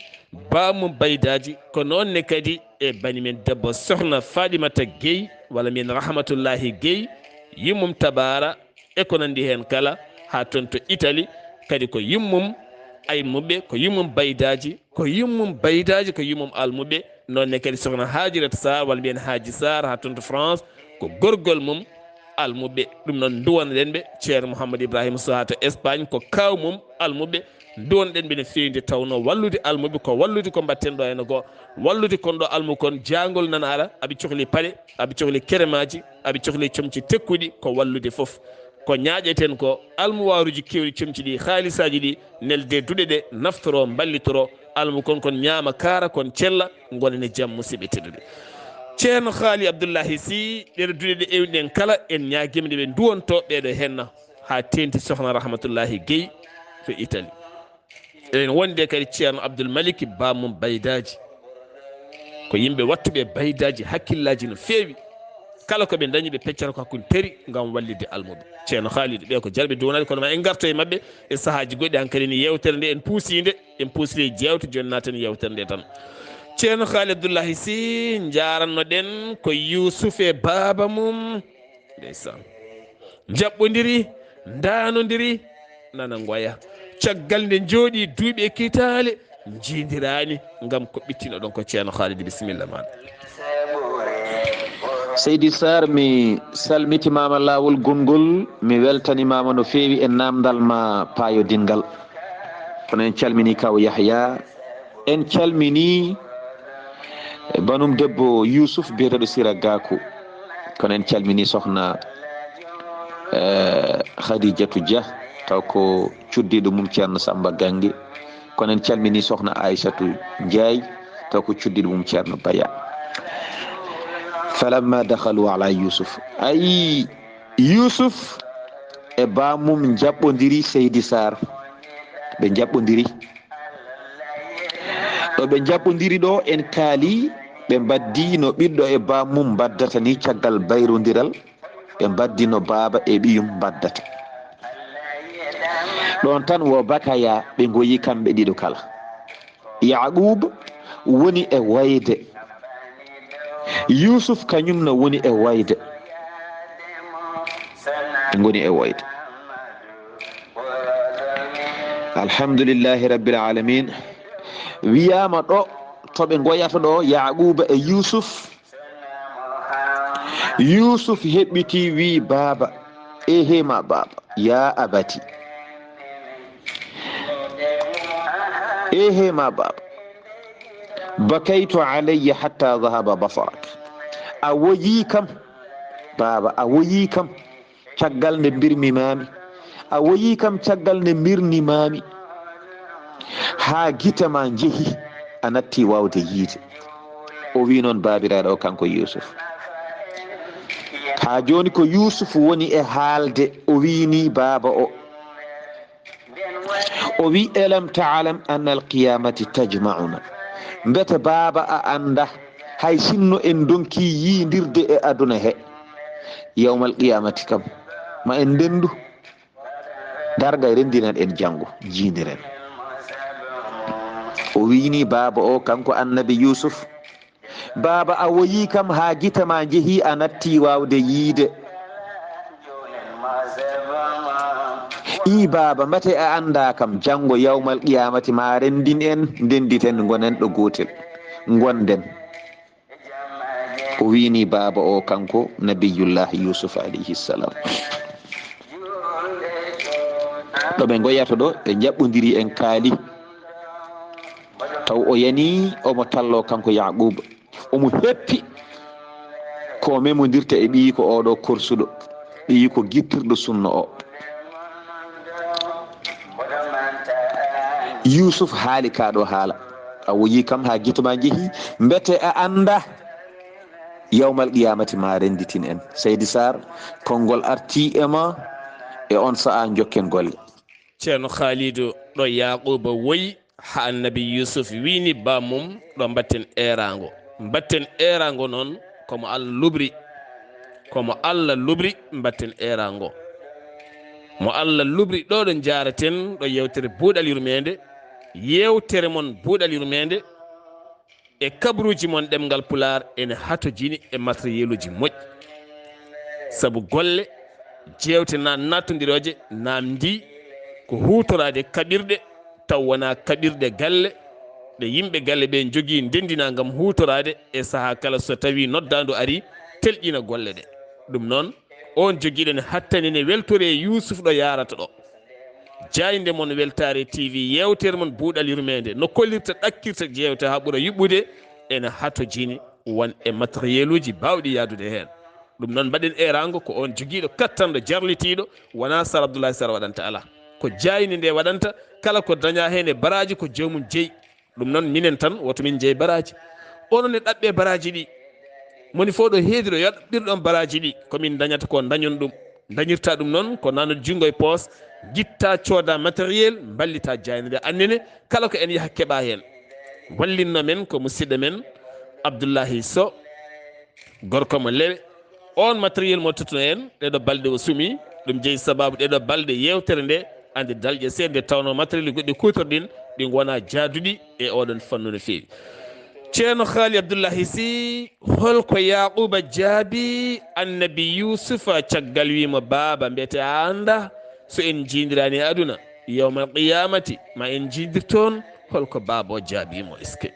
Ba mo Baydaaji, ko noon ne kadi e bani men debbo Sohna Faaɗimata Guèye, walla mbiyen Rahmatullahi Guèye, yummum Tabaara, e ko nanndi heen kala, haa toon to Italie, kadi ko yummum Almuɓe, ko yummum Baydaaji, ko yummum Baydaaji, ko yummum Almuɓe, noon ne kadi Sohna Haajirata Sarr, walla mbiyen Haaji Sarr, haa toon to France, ko gorgol mum Almuɓe. Ɗum noon, nduwanoɗen ɓe, Ceerno Mouhamadou Ibrahima Sow haa to Espagne, ko kaaw mum Almuɓe. Nduwanoɗen ɓe no feewi, nde tawnoo wallude Almuɓe ko wallude ko mbaɗten ɗo heen ko, wallude kon ɗo almu kon, jaangol nana ara, aɓe cohli paɗe, aɓe cohli keremaaji, aɓe cohli comci tekkuɗi, ko wallude fof. Ko ñaaƴeten ko, almuwaaruuji keewɗi comci ɗi, haalisaaji ɗi, nelde duɗe ɗe, naftoroo, mballitoroo, almu kon, kon ñaama, kaara, kon cella, ngonen e jam, musidɓe tedduɓe. Ceerno Haali Abdullahi Sy, ɗeɗo duɗe ɗe ewniɗen kala, en ñaagiima nde ɓe nduwonto ɓeɗo henna, haa teeŋti Sohna Rahmatullahi Guèye to Italie. Eɗen wondi e kadi Ceerno Abdoul Malik Ba mum Baydaaji. Ko yimɓe wattuɓe baydaaji, hakkillaaji no feewi. Kala ko ɓe ndañi, ɓe peccata ko hakkunde teri ngam wallitde almuɓe. Ceerno Khalid, ɓe ko jarɓe duwanaade, kono ma en ngarto e maɓɓe e sahaaji goɗɗi. Hankadi ni, yeewtere nde en puusii nde, en puusii e jeewte, jooni naaten yeewtere nde tan. Ceerno Khalid Abdullahi Sy, njaaranno-ɗen ko Yuusuf e baaba mum. Ndeysaan. Njaɓɓondiri, ndaanondiri, nana ngoya. Caggal nde njooɗi duuɓi e kitaale, njiidiraani ngam ko ɓittino ɗon ko Ceerno Khalid. Bisimilla ma. Seydi Sarr, mi salmitimaama laawol gonngol, mi weltanimaama no feewi e naamndal ma paayodinngal. Kono en calminii kaw Yahya, en calminii banum debbo Yuusuf biyeteeɗo Sira Gaku. Kono en calminii sohna, eh, Khadijatu Dia, taw ko cuddiiɗo mum Ceerno Samba Gange. Kono en calminii sohna Aysatu Njaay, taw ko cuddiiɗo mum Ceerno Baya. Falamma dakhalu ala Yuusuf. Ayi, Yuusuf e baamum njaɓɓondiri, Seydi Sarr. Ɓe njaɓɓondiri. Ɗo ɓe njaɓɓondiri ɗo, en kaali, ɓe mbaddi no ɓiɗɗo e baamum mbaddata ni caggal bayrondiral. Ɓe mbaddi no baaba e ɓiyum mbaddata. Ɗon tan wo bakaya, ɓe ngoyi kamɓe ɗiɗo kala. Yaqub woni e wayde. Yuusuf kañum no woni e wayde. Ɓe ngoni e wayde. Alhamdulillahi Rabbil Alamin. Wiyaama ɗo, to ɓe ngoyata ɗo, Yaquba e Yuusuf. Yuusuf heɓɓiti, wi, "Baaba, ehe ma baaba, ya abati. Ehe ma baaba. Bakaytu alayya hatta dhahaba basarak." A woyi kam, baaba, a woyi kam. Caggal nde mbirmi maami, a woyi kam caggal nde mbirni maami, haa gite ma njehi, a natti waawde yiide. O wi noon baabiraaɗo o, kanko Yuusuf. Haa jooni ko Yuusuf woni e haalde, o wi ni baaba o. O wi, "Alam ta'lam anna al-qiyamati tajma'una?" Mbete baaba a annda, hay sinno en ndonki yiindirde e aduna he, yawmal qiyamati kam, ma en ndendu. Darga rendinan en janngo, jiiniren. O wiini baaba o, kanko annabi Yuusuf, "Baaba, a woyi kam haa gite ma njehi, a natti waawde yiide. Ii, baaba, mbate a annda kam, janngo yawmal qiyamati ma rendin en, ndenditen, ngonen ɗo gootel, ngonden." O wiini baaba o, kanko Nabiyullahi Yusuf alayhi salam. Ɗo ɓe ngoyata ɗo, ɓe njaɓɓondiri en kaali. Taw o yani omo tallo kanko Yaquba. Omo heppi ko memondirta e ɓiyiiko oɗo korsuɗo, ɓiyiiko gittirɗo sunna o. Yusuf haali ka ɗo haala. A woyi kam haa gite ma njehi, mbete a annda yawmal qiyamati ma renditin en. Seydi Sarr, konngol arti e ma e on sa'a, jokken golle. Ceerno Khalidou, ɗo Yaquba woyi, haa Annabi Yusuf wiini bammum, ɗo mbatten eeraango. Mbatten eeraango noon, ko mo Allah lubri. Ko mo Allah lubri, mbatten eeraango. Mo Allah lubri, ɗo ɗo njaaraten, ɗo yeewtere Buuɗal Yurmeende. Yeewtere mon Buuɗal Yurmeende e kabruuji mon ɗemngal Pulaar ene hatojini e matériel uji moƴƴi. Sabu golle, jeewte na nattondirooje, naamndii ko huutoraade kaɓirɗe, taw wonaa kaɓirɗe galle, ɗe yimɓe galle ɓe njogii, ndenndinaa ngam huutoraade e sahaa kala so tawii noddaandu arii, telƴina golle ɗe. Ɗum noon, oon jogiiɗo ne hattani ne weltoree Yuusuf ɗo yaarata ɗo. Jaaynde mon Weltaare T V, yeewtere mon Buuɗal Yurmeende, no kollirta, ɗakkirta jeewte haa ɓura yuɓɓude, ene hatojini won e matériel uji baawɗi yahdude heen. Ɗum noon, mbaɗen eeraango ko oon jogiiɗo kattanɗo jarlitiiɗo, wonaa Sar Abdoulaye Sar waɗanta, alaa. Ko jaaynde nde waɗanta, kala ko dañaa heen e baraaji ko joomum jeyi. Ɗum noon, minen tan, woto min njey baraaji. Onon ne ɗaɓɓee baraaji ɗi. Moni fof ɗo heedi ɗo, yo ɗaɓɓir ɗon baraaji ɗi. Ko min dañata ko, dañon ɗum. Dañirta ɗum noon ko nanude junngo e poos, ngitta, cooda matériel, mballita jaaynde nde. Annene, kala ko en yaha keɓa heen. Wallinno men ko musidɗo men Abdullahi Sow, gorko mo Lewe, On matériel mo tottuno en ɗeɗo balɗe o sumi. Ɗum jeyi sababu ɗeɗo balɗe yewtere nde ande dalƴe seeɗa nde tawno matériel goɗɗi kutorɗin ɗi gona jaaduɗi e oɗon fannu no feewi. Ceerno Haali Abdullahi Si, holko Yaquba jaabi Annabi Yusufa caggal wimo, "Baaba, mbete a anda so en jiidirani e aduna, yawmal qiyamati ma en jiidir toon?" Holko baaba o jaabimo? Est-ce que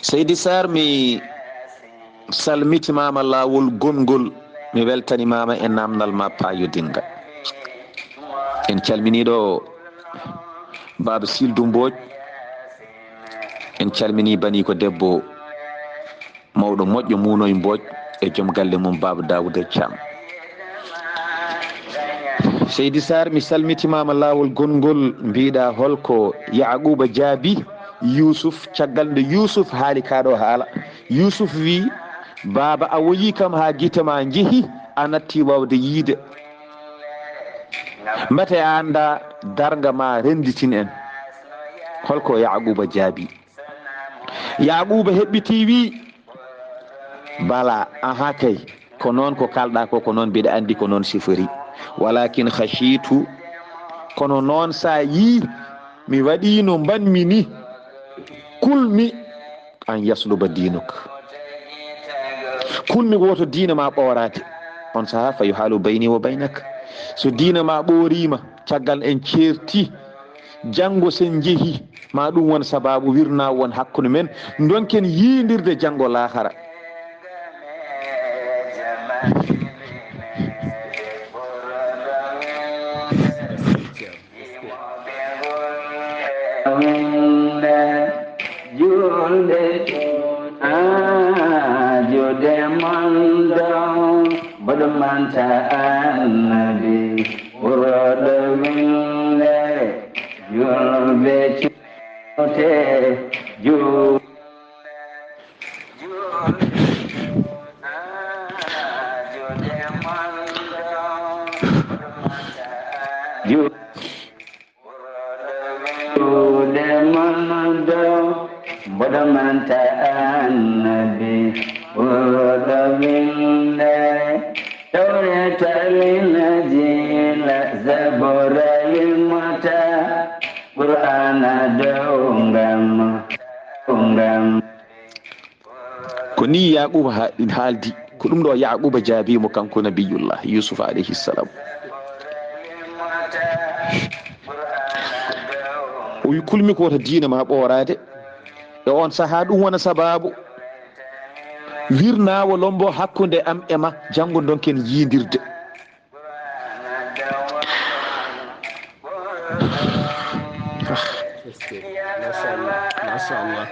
Seydi Sarr, mi salmitimaama laawol gonngol, mi weltanimaama e naamnal ma paayodingal. En calminii ɗo Baaba Sildu Mbooj, en calminii baniiko debbo mawɗo moƴƴo Muunoy Mbooj e joom galle mum Baaba Daawuda Caam. Seydi Sarr, mi salmitimaama laawol gonngol, mbiɗa holko Yaquba jaabi Yuusuf, caggal nde Yuusuf haali kaa ɗo haala. Yuusuf wi, "Baaba, a woyi kam haa gite ma njehi, a natti waawde yiide. Mbate a annda darnga ma rennditin en." Holko Yaquba jaabi? Yaquba heɓɓiti wi, "Bala, aha kay, ko noon ko kalɗa ko, ko noon mbiɗa anndi ko noon sifori. Walakin khashitu, kono noon sa yii mi waɗi no mbanmi ni, kulmi an yasluba dinuk. Kulmi woto diina ma ɓooraade. On saha fa yuhalu bayni wa baynak. So diina ma ɓoorima, caggal en ceerti, janngo sen njehi, ma ɗum won sababu wirnaawo won hakkunde men, donken yiindirde janngo laahara." Julde, ah, julde mon ɗo, mboɗo manta Annabi, ɓurɗo winde, julɓe cuute, ju- Juuɗe mon ɗo, mboɗo manta Annabi, ɓurɗo winde, Tawreeta, Linjiila, Zabuura, Limota, Qur'aana dow ngam, dow ngam. Ko ni Yaquba ha-, haaldi. Ko ɗum ɗo Yaquba jaabi mo, kanko Nabiyullah Yusuf alayhi salam. O wi, "Kulmi ko wota diina ma ɓooraade." E on saha ɗum wona sababu wirnaawo lombo hakkunde am e ma, janngo donken yiindirde. Est-ce que, machallah, machallah.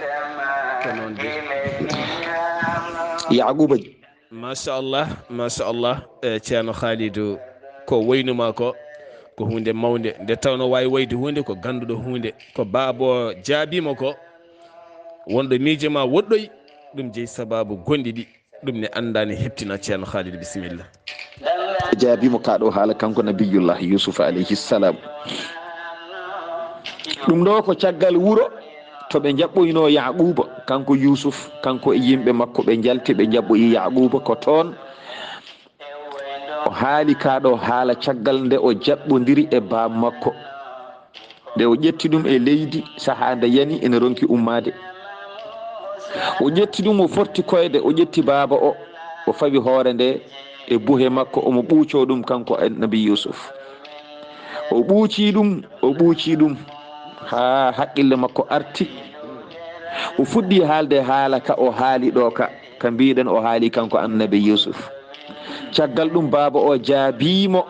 Ko noon de. Yaquba. Machallah, machallah. Eh, Ceerno Khalidou, ko woynuma ko, ko huunde mawnde. Nde tawno waawi wayde huunde, ko gannduɗo huunde. Ko baabo jaabima ko, wonɗo miijo ma woɗɗoy, ɗum jeyi sababu gonɗi ɗi. Ɗum ne anndaani, heptina. Ceerno Khalid, bisimilla. Jaabi mo kaa ɗo haala kanko Nabiyullah Yusuf alayhi salam. Ɗum ɗo ko caggal wuro to ɓe njaɓɓoyno Yaquba, kanko Yusuf, kanko e yimɓe makko, ɓe njalti ɓe njaɓɓoyi Yaquba ko toon. O haali kaa ɗo haala caggal nde o jaɓɓondiri e baam makko. Nde o ƴetti ɗum e leydi, sahaa nde yani ene ronki ummaade. O ƴetti ɗum, o forti koyɗe, o ƴetti baaba o, o fawi hoore nde e buhe makko, omo ɓuucoo ɗum kanko Annabi Yusuf. O ɓuucii ɗum, o ɓuucii ɗum, haa haqqille makko arti. O fuɗɗi haalde haala ka o haali ɗo ka, ka mbiɗen o haali kanko Annabi Yusuf. Caggal ɗum, baaba o jaabii mo.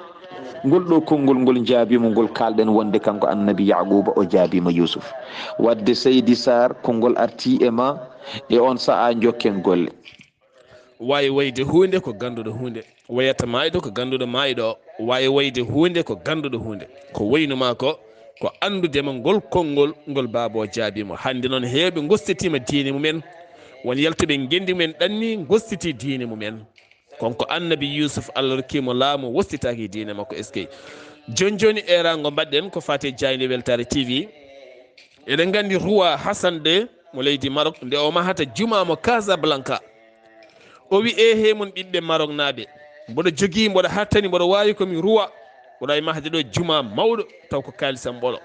Ngol ɗo konngol ngol jaabii mo, ngol kaalɗen wonde kanko Annabi Yaquuba o jaabii mo Yusuf. Wadde Seydi Sarr, konngol artii e ma, e on sa'a njokken golle. Waawi wayde huunde ko gannduɗo huunde, wayata maayɗo ko gannduɗo maayɗo, waawi wayde huunde ko gannduɗo huunde. Ko woynu ma ko, ko anndude ma ngol konngol ngol baaba o jaabii mo. Hannde noon heewɓe ngostitiima diine mumen, won yaltuɓe ngenndi mumen ɗanni ngostiti diine mumen. Kanko Annabi Yusuf, Allah rokki mo laamu, wostitaaki diine makko. Eskey. Jooni jooni, eeraango mbaɗɗen ko faati e jaaynde Weltaare T V. Eɗen nganndi Roi Hassan deux mo leydi Maroc, nde o mahata jumaa mo Casablanca, O wi, "Eehey mon ɓiɓɓe Maroknaaɓe, mboɗo jogii, mboɗo hattani, mboɗo waawi ko mi ruwa, mboɗo waawi mahde ɗo jumaa mawɗo, taw ko kaalisam ɓolo.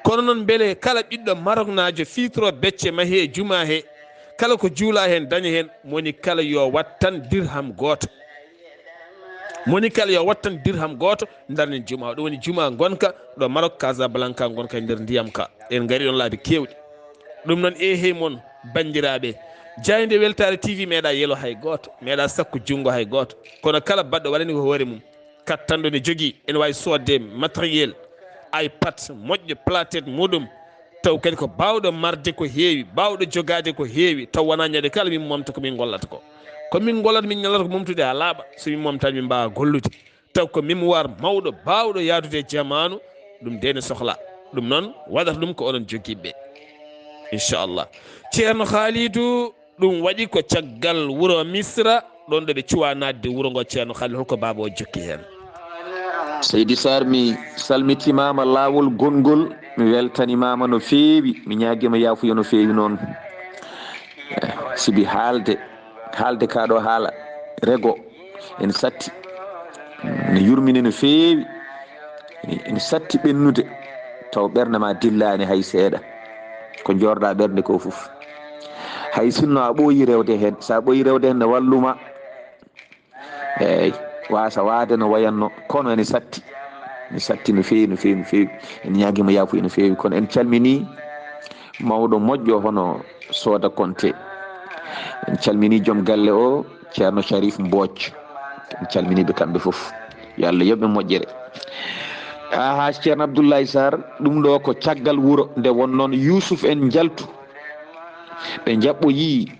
Kono noon mbele kala ɓiɗɗo Maroknaajo fiitoro becce mahee jumaa he, kala ko juulaa heen daña heen, moni kala yo wat tan dirham gooto. Moni kala yo wat tan dirham gooto, ndarnen jumaa o." Ɗum woni jumaa ngonka ɗo Marok, Casablanca ngonka e nder ndiyam ka. En ngari ɗon laabi keewɗi. Ɗum noon, eehey mon banndiraaɓe, Jaaynde Weltaare T V meeɗa yelo hay gooto, meeɗa sakku junngo hay gooto. Kono kala baɗɗo waɗani ko hoore mum. Kattanɗo ne jogii, ene waawi soodde matériel, iPad moƴƴo, plaquette muɗum, taw kadi ko baawɗo marde ko heewi, baawɗo jogaade ko heewi, taw wonaa ñande kala min momta ko min ngollata ko. Ko min ngollata, min ñallata ko momtude haa laaɓa, so min momtaani min mbaawa gollude. Taw ko mémoire mawɗo baawɗo yahdude e jamaanu, ɗum de ne sohla. Ɗum noon waɗata ɗum ko onon jogiiɓe, inchallah. Ceerno Khalidou, ɗum waɗi ko caggal wuro Misra, ɗon ɗo ɓe cuwa naatde wuro ngo. Ceerno Khalidou, holko baaba o jokki heen? Seydi Sarr, mi salmitimaama laawol gonngol, mi weltanimaama no feewi, mi ñaagiima yaafuya no feewi noon. Eh, sibi haalde, haalde kaa ɗo haala rego ene satti, ne yurmini no feewi, ene satti ɓennude, taw ɓernde ma dillaani hay seeɗa. Ko njoorɗa ɓernde ko fof. Hay sinno a ɓooyi rewde heen, so a ɓooyi rewde heen ne walluma. Eey, waasa waade no wayanno, kono ene satti. Ene satti no feewi, no feewi, no feewi. En ñaagiima yaafuya no feewi, kono en calminii mawɗo moƴƴo hono Sooda Konte. En calminii joom galle o, Ceerno Sharif Mbooc. En calminii ɓe kamɓe fof. Yo Allah yoɓ ɓe moƴƴere. Aha, Ceerno Abdullahi Sarr, ɗum ɗo ko caggal wuro nde won noon Yuusuf en njaltu. Ɓe njaɓɓoyii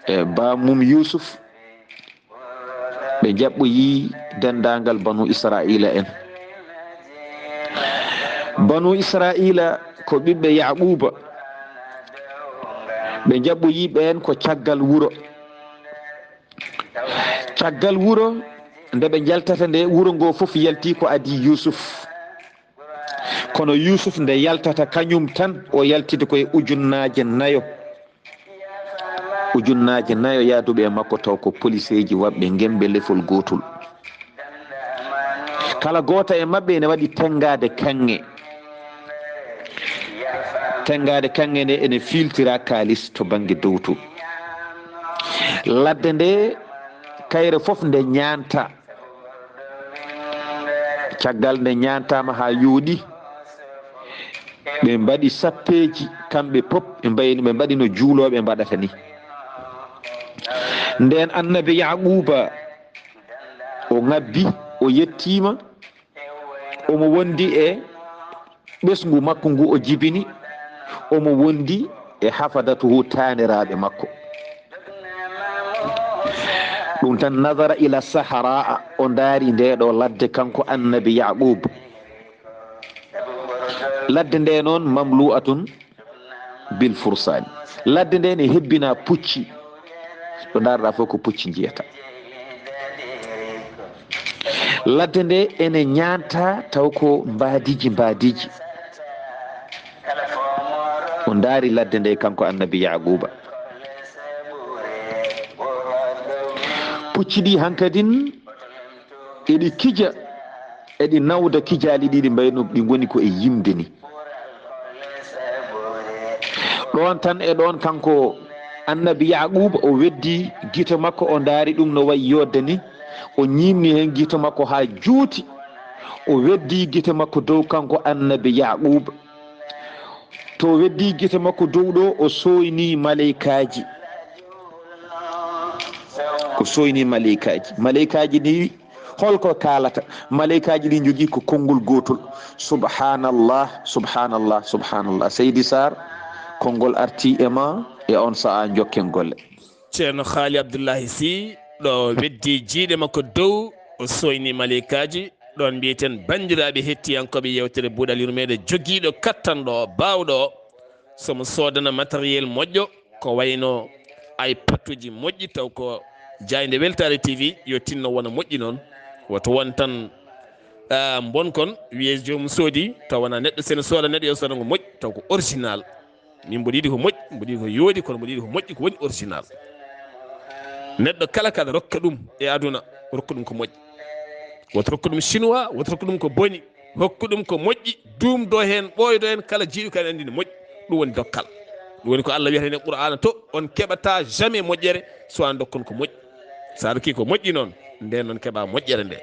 e baamum Yuusuf. Ɓe njaɓɓoyii denndaangal banu Israa'iila en. Banu Israa'iila ko ɓiɓɓe Yaquuba. Ɓe njaɓɓoyii ɓeen ko caggal wuro. Caggal wuro, nde ɓe njaltata nde, wuro ngo fof yalti ko adii Yuusuf. Kono Yuusuf nde yaltata kañum tan, o yaltidi ko e ujunnaaje nayo. Ujunnaaje nayo yahduɓe e makko, taw ko poliseeji waɗɓe ngembe lefol gootol. Kala gooto e maɓɓe ene waɗi tenngaade kaŋŋe. Tenngaade kaŋŋe nde ene fiiltira kaalis to bannge dow to. Ladde nde, kayre fof nde ñaanta. Caggal nde ñaantaama haa yooɗi, ɓe mbaɗi sappeeji kamɓe pop, ɓe mbayi, ɓe mbaɗi no juulooɓe mbaɗata ni. Nden annabi Yaquuba o ŋabbi, o yettiima, omo wondi e ɓesngu makko ngu o jibini, omo wondi e hafadatuhu, taaniraaɓe makko. Ɗum tan, nazara ila sahara, o ndaari nde ɗo ladde kanko annabi Yaqub. Ladde nde noon, mamlu'atun bil fursani. Ladde nde ne hebbina pucci. Ɗo ndaarɗa fof ko pucci njiyata. Ladde nde ene ñaanta taw ko mbaadiji mbaadiji. O ndaari ladde nde kanko annabi Yaquba. Pucci ɗi hankadin eɗi kija, eɗi nawda kijaali ɗiɗi mbayno ɗi ngoni ko e yimde ni. Ɗoon tan e ɗoon kanko annabi Yaquba o weddi gite makko, o ndaari ɗum no wayi yodde ni, o ñiimni heen gite makko haa juuti, o weddi gite makko dow kanko annabi Yaquba. To o weddi gite makko dow ɗo, o sooyni maleykaaji. O sooyni maleykaaji. Maleykaaji ni holko kaalata? Maleykaaji ɗi njogii ko konngol gootol. Subhanallah, subhanallah, subhanallah. Seydi Sarr, konngol arti e ma e on sa'a, njokken golle. Ceerno Haali Abdullahi Sy ɗo weddi jiiɗe makko dow, o sooyni maleykaaji. Ɗoon mbiyeten banndiraaɓe hettiyankooɓe yeewtere Buuɗal Yurmeende, jogiiɗo kattanɗo o, baawɗo o, so mo soodana matériel moƴƴo, ko wayno ay patuji moƴƴi, taw ko jaaynde Weltaare T V, yo tinno wona moƴƴi noon. Woto won tan, ah, mbonkon, wiye joomum soodi, taw wonaa neɗɗo, so ene sooda neɗɗo, yo sooda ngo moƴƴi, taw ko original. Min mboɗo yiɗi ko moƴƴi, mboɗo yiɗi ko yooɗi, kono mboɗo yiɗi ko moƴƴi, ko woni original. Neɗɗo kala kala rokka ɗum e aduna, rokka ɗum ko moƴƴi. Woto rokka ɗum chinois, woto rokka ɗum ko boni. Hokku ɗum ko moƴƴi, duumdo heen, ɓooydo heen, kala jiiɗuka ene anndi ne moƴƴi. Ɗum woni dokkal. Ɗum woni ko Allah wiyata heen e Qur'aana to, on keɓata jamais moƴƴere so a dokkon ko moƴƴi. So a rokkii ko moƴƴi noon, ndeen noon keɓa moƴƴere nde.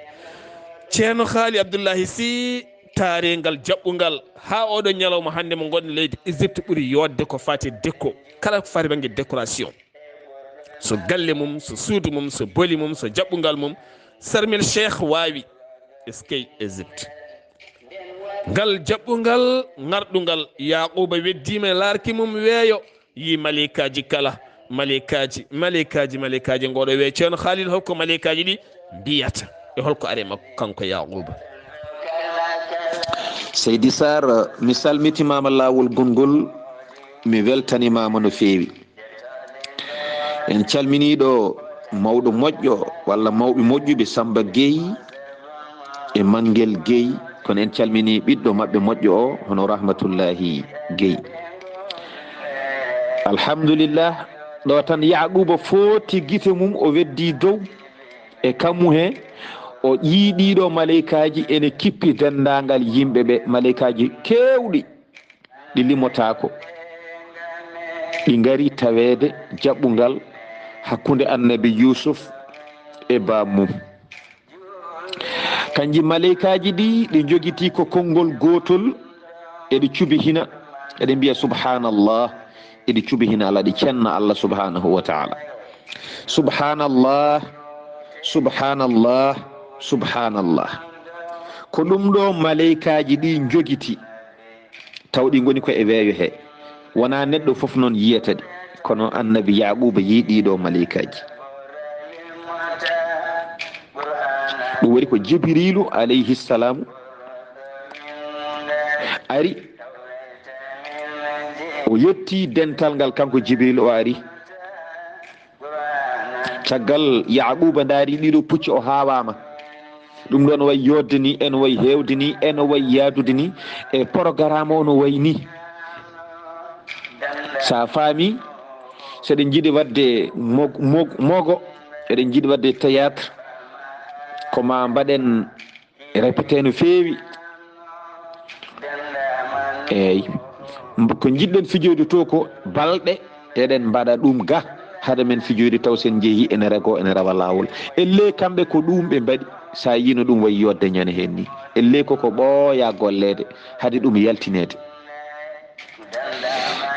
Ceerno Haali Abdullahi Sih, taareengal jaɓɓungal, haa ooɗo ñalawma hannde mo ngonɗen leydi Égypte ɓuri yooɗde ko faati e déco. Kala ko faati bannge décoration. So galle mum, so suudu mum, so boli mum, so jaɓɓungal mum, Sarmil Cheikh waawi. Eskey Égypte. Ngal jaɓɓungal ŋarɗungal, Yaaquuba weddiima e laarki mum weeyo, yii maleykaaji kala, maleykaaji, maleykaaji, maleykaaji, ngooɗo weeyo. Ceerno Khalil, holko maleykaaji ɗi mbiyata? E holko ari e makko kanko Yaaquuba? Seydi Sarr, mi salmitimaama laawol gongol, mi weltanimaama no feewi. En calminii ɗo mawɗo moƴƴo walla mawɓe moƴƴuɓe Samba Gueye e Mangel Gueye, kono en calminii ɓiɗɗo maɓɓe moƴƴo o, hono Rahmatullahi Gueye. Alhamdulillah, ɗo tan Yaaquuba footi gite mum, o weddii dow e kammu he, o yii ɗiɗo maleykaaji ene kippi denndaangal yimɓe ɓe, maleykaaji keewɗi. Ɗi limotaako. Ɗi ngari taweede jaɓɓungal hakkunde Annabi Yuusuf e baam mum. Kanji maleykaaji ɗi, ɗi njogitii ko konngol gootol, eɗi cubi hina, eɗi mbiya, "Subhaanallah," eɗi cubi hina Allah, ɗi cenna Allah subhaanahu wa taala. "Subhaanallah, subhaanallah, subhaanallah." Ko ɗum ɗo maleykaaji ɗi njogiti. Taw ɗi ngoni ko e weeyo he. Wonaa neɗɗo fof noon yiyata ɗi. Kono Annabi Yaaquuba yii ɗiɗo maleykaaji. Ɗum woni ko Jibriilu alayhi salaamu ari. O yetti dental ngal, kanko Jibriilu, o ari. Caggal Yaaquuba ndaari ɗiɗo pucci, o haawaama. Ɗum ɗoon wayi yooɗde ni, eno wayi heewde ni, eno wayi yaadude ni, e programme o no wayi ni. So a faami, so eɗen njiɗi waɗde mog-, mog-, mogo, eɗen njiɗi waɗde théâtre, ko ma mbaɗen répété no feewi. Eey. Mb-, ko njiɗɗen fijoyde to ko balɗe, eɗen mbaɗa ɗum ga, hade men fijoyde taw sen njehi ene rego, ene rawa laawol. Ellee kamɓe ko ɗum ɓe mbaɗi, so a yiino ɗum wayi yooɗde ñande heen ni. Ellee ko ko ɓooya golleede, hade ɗum yaltineede.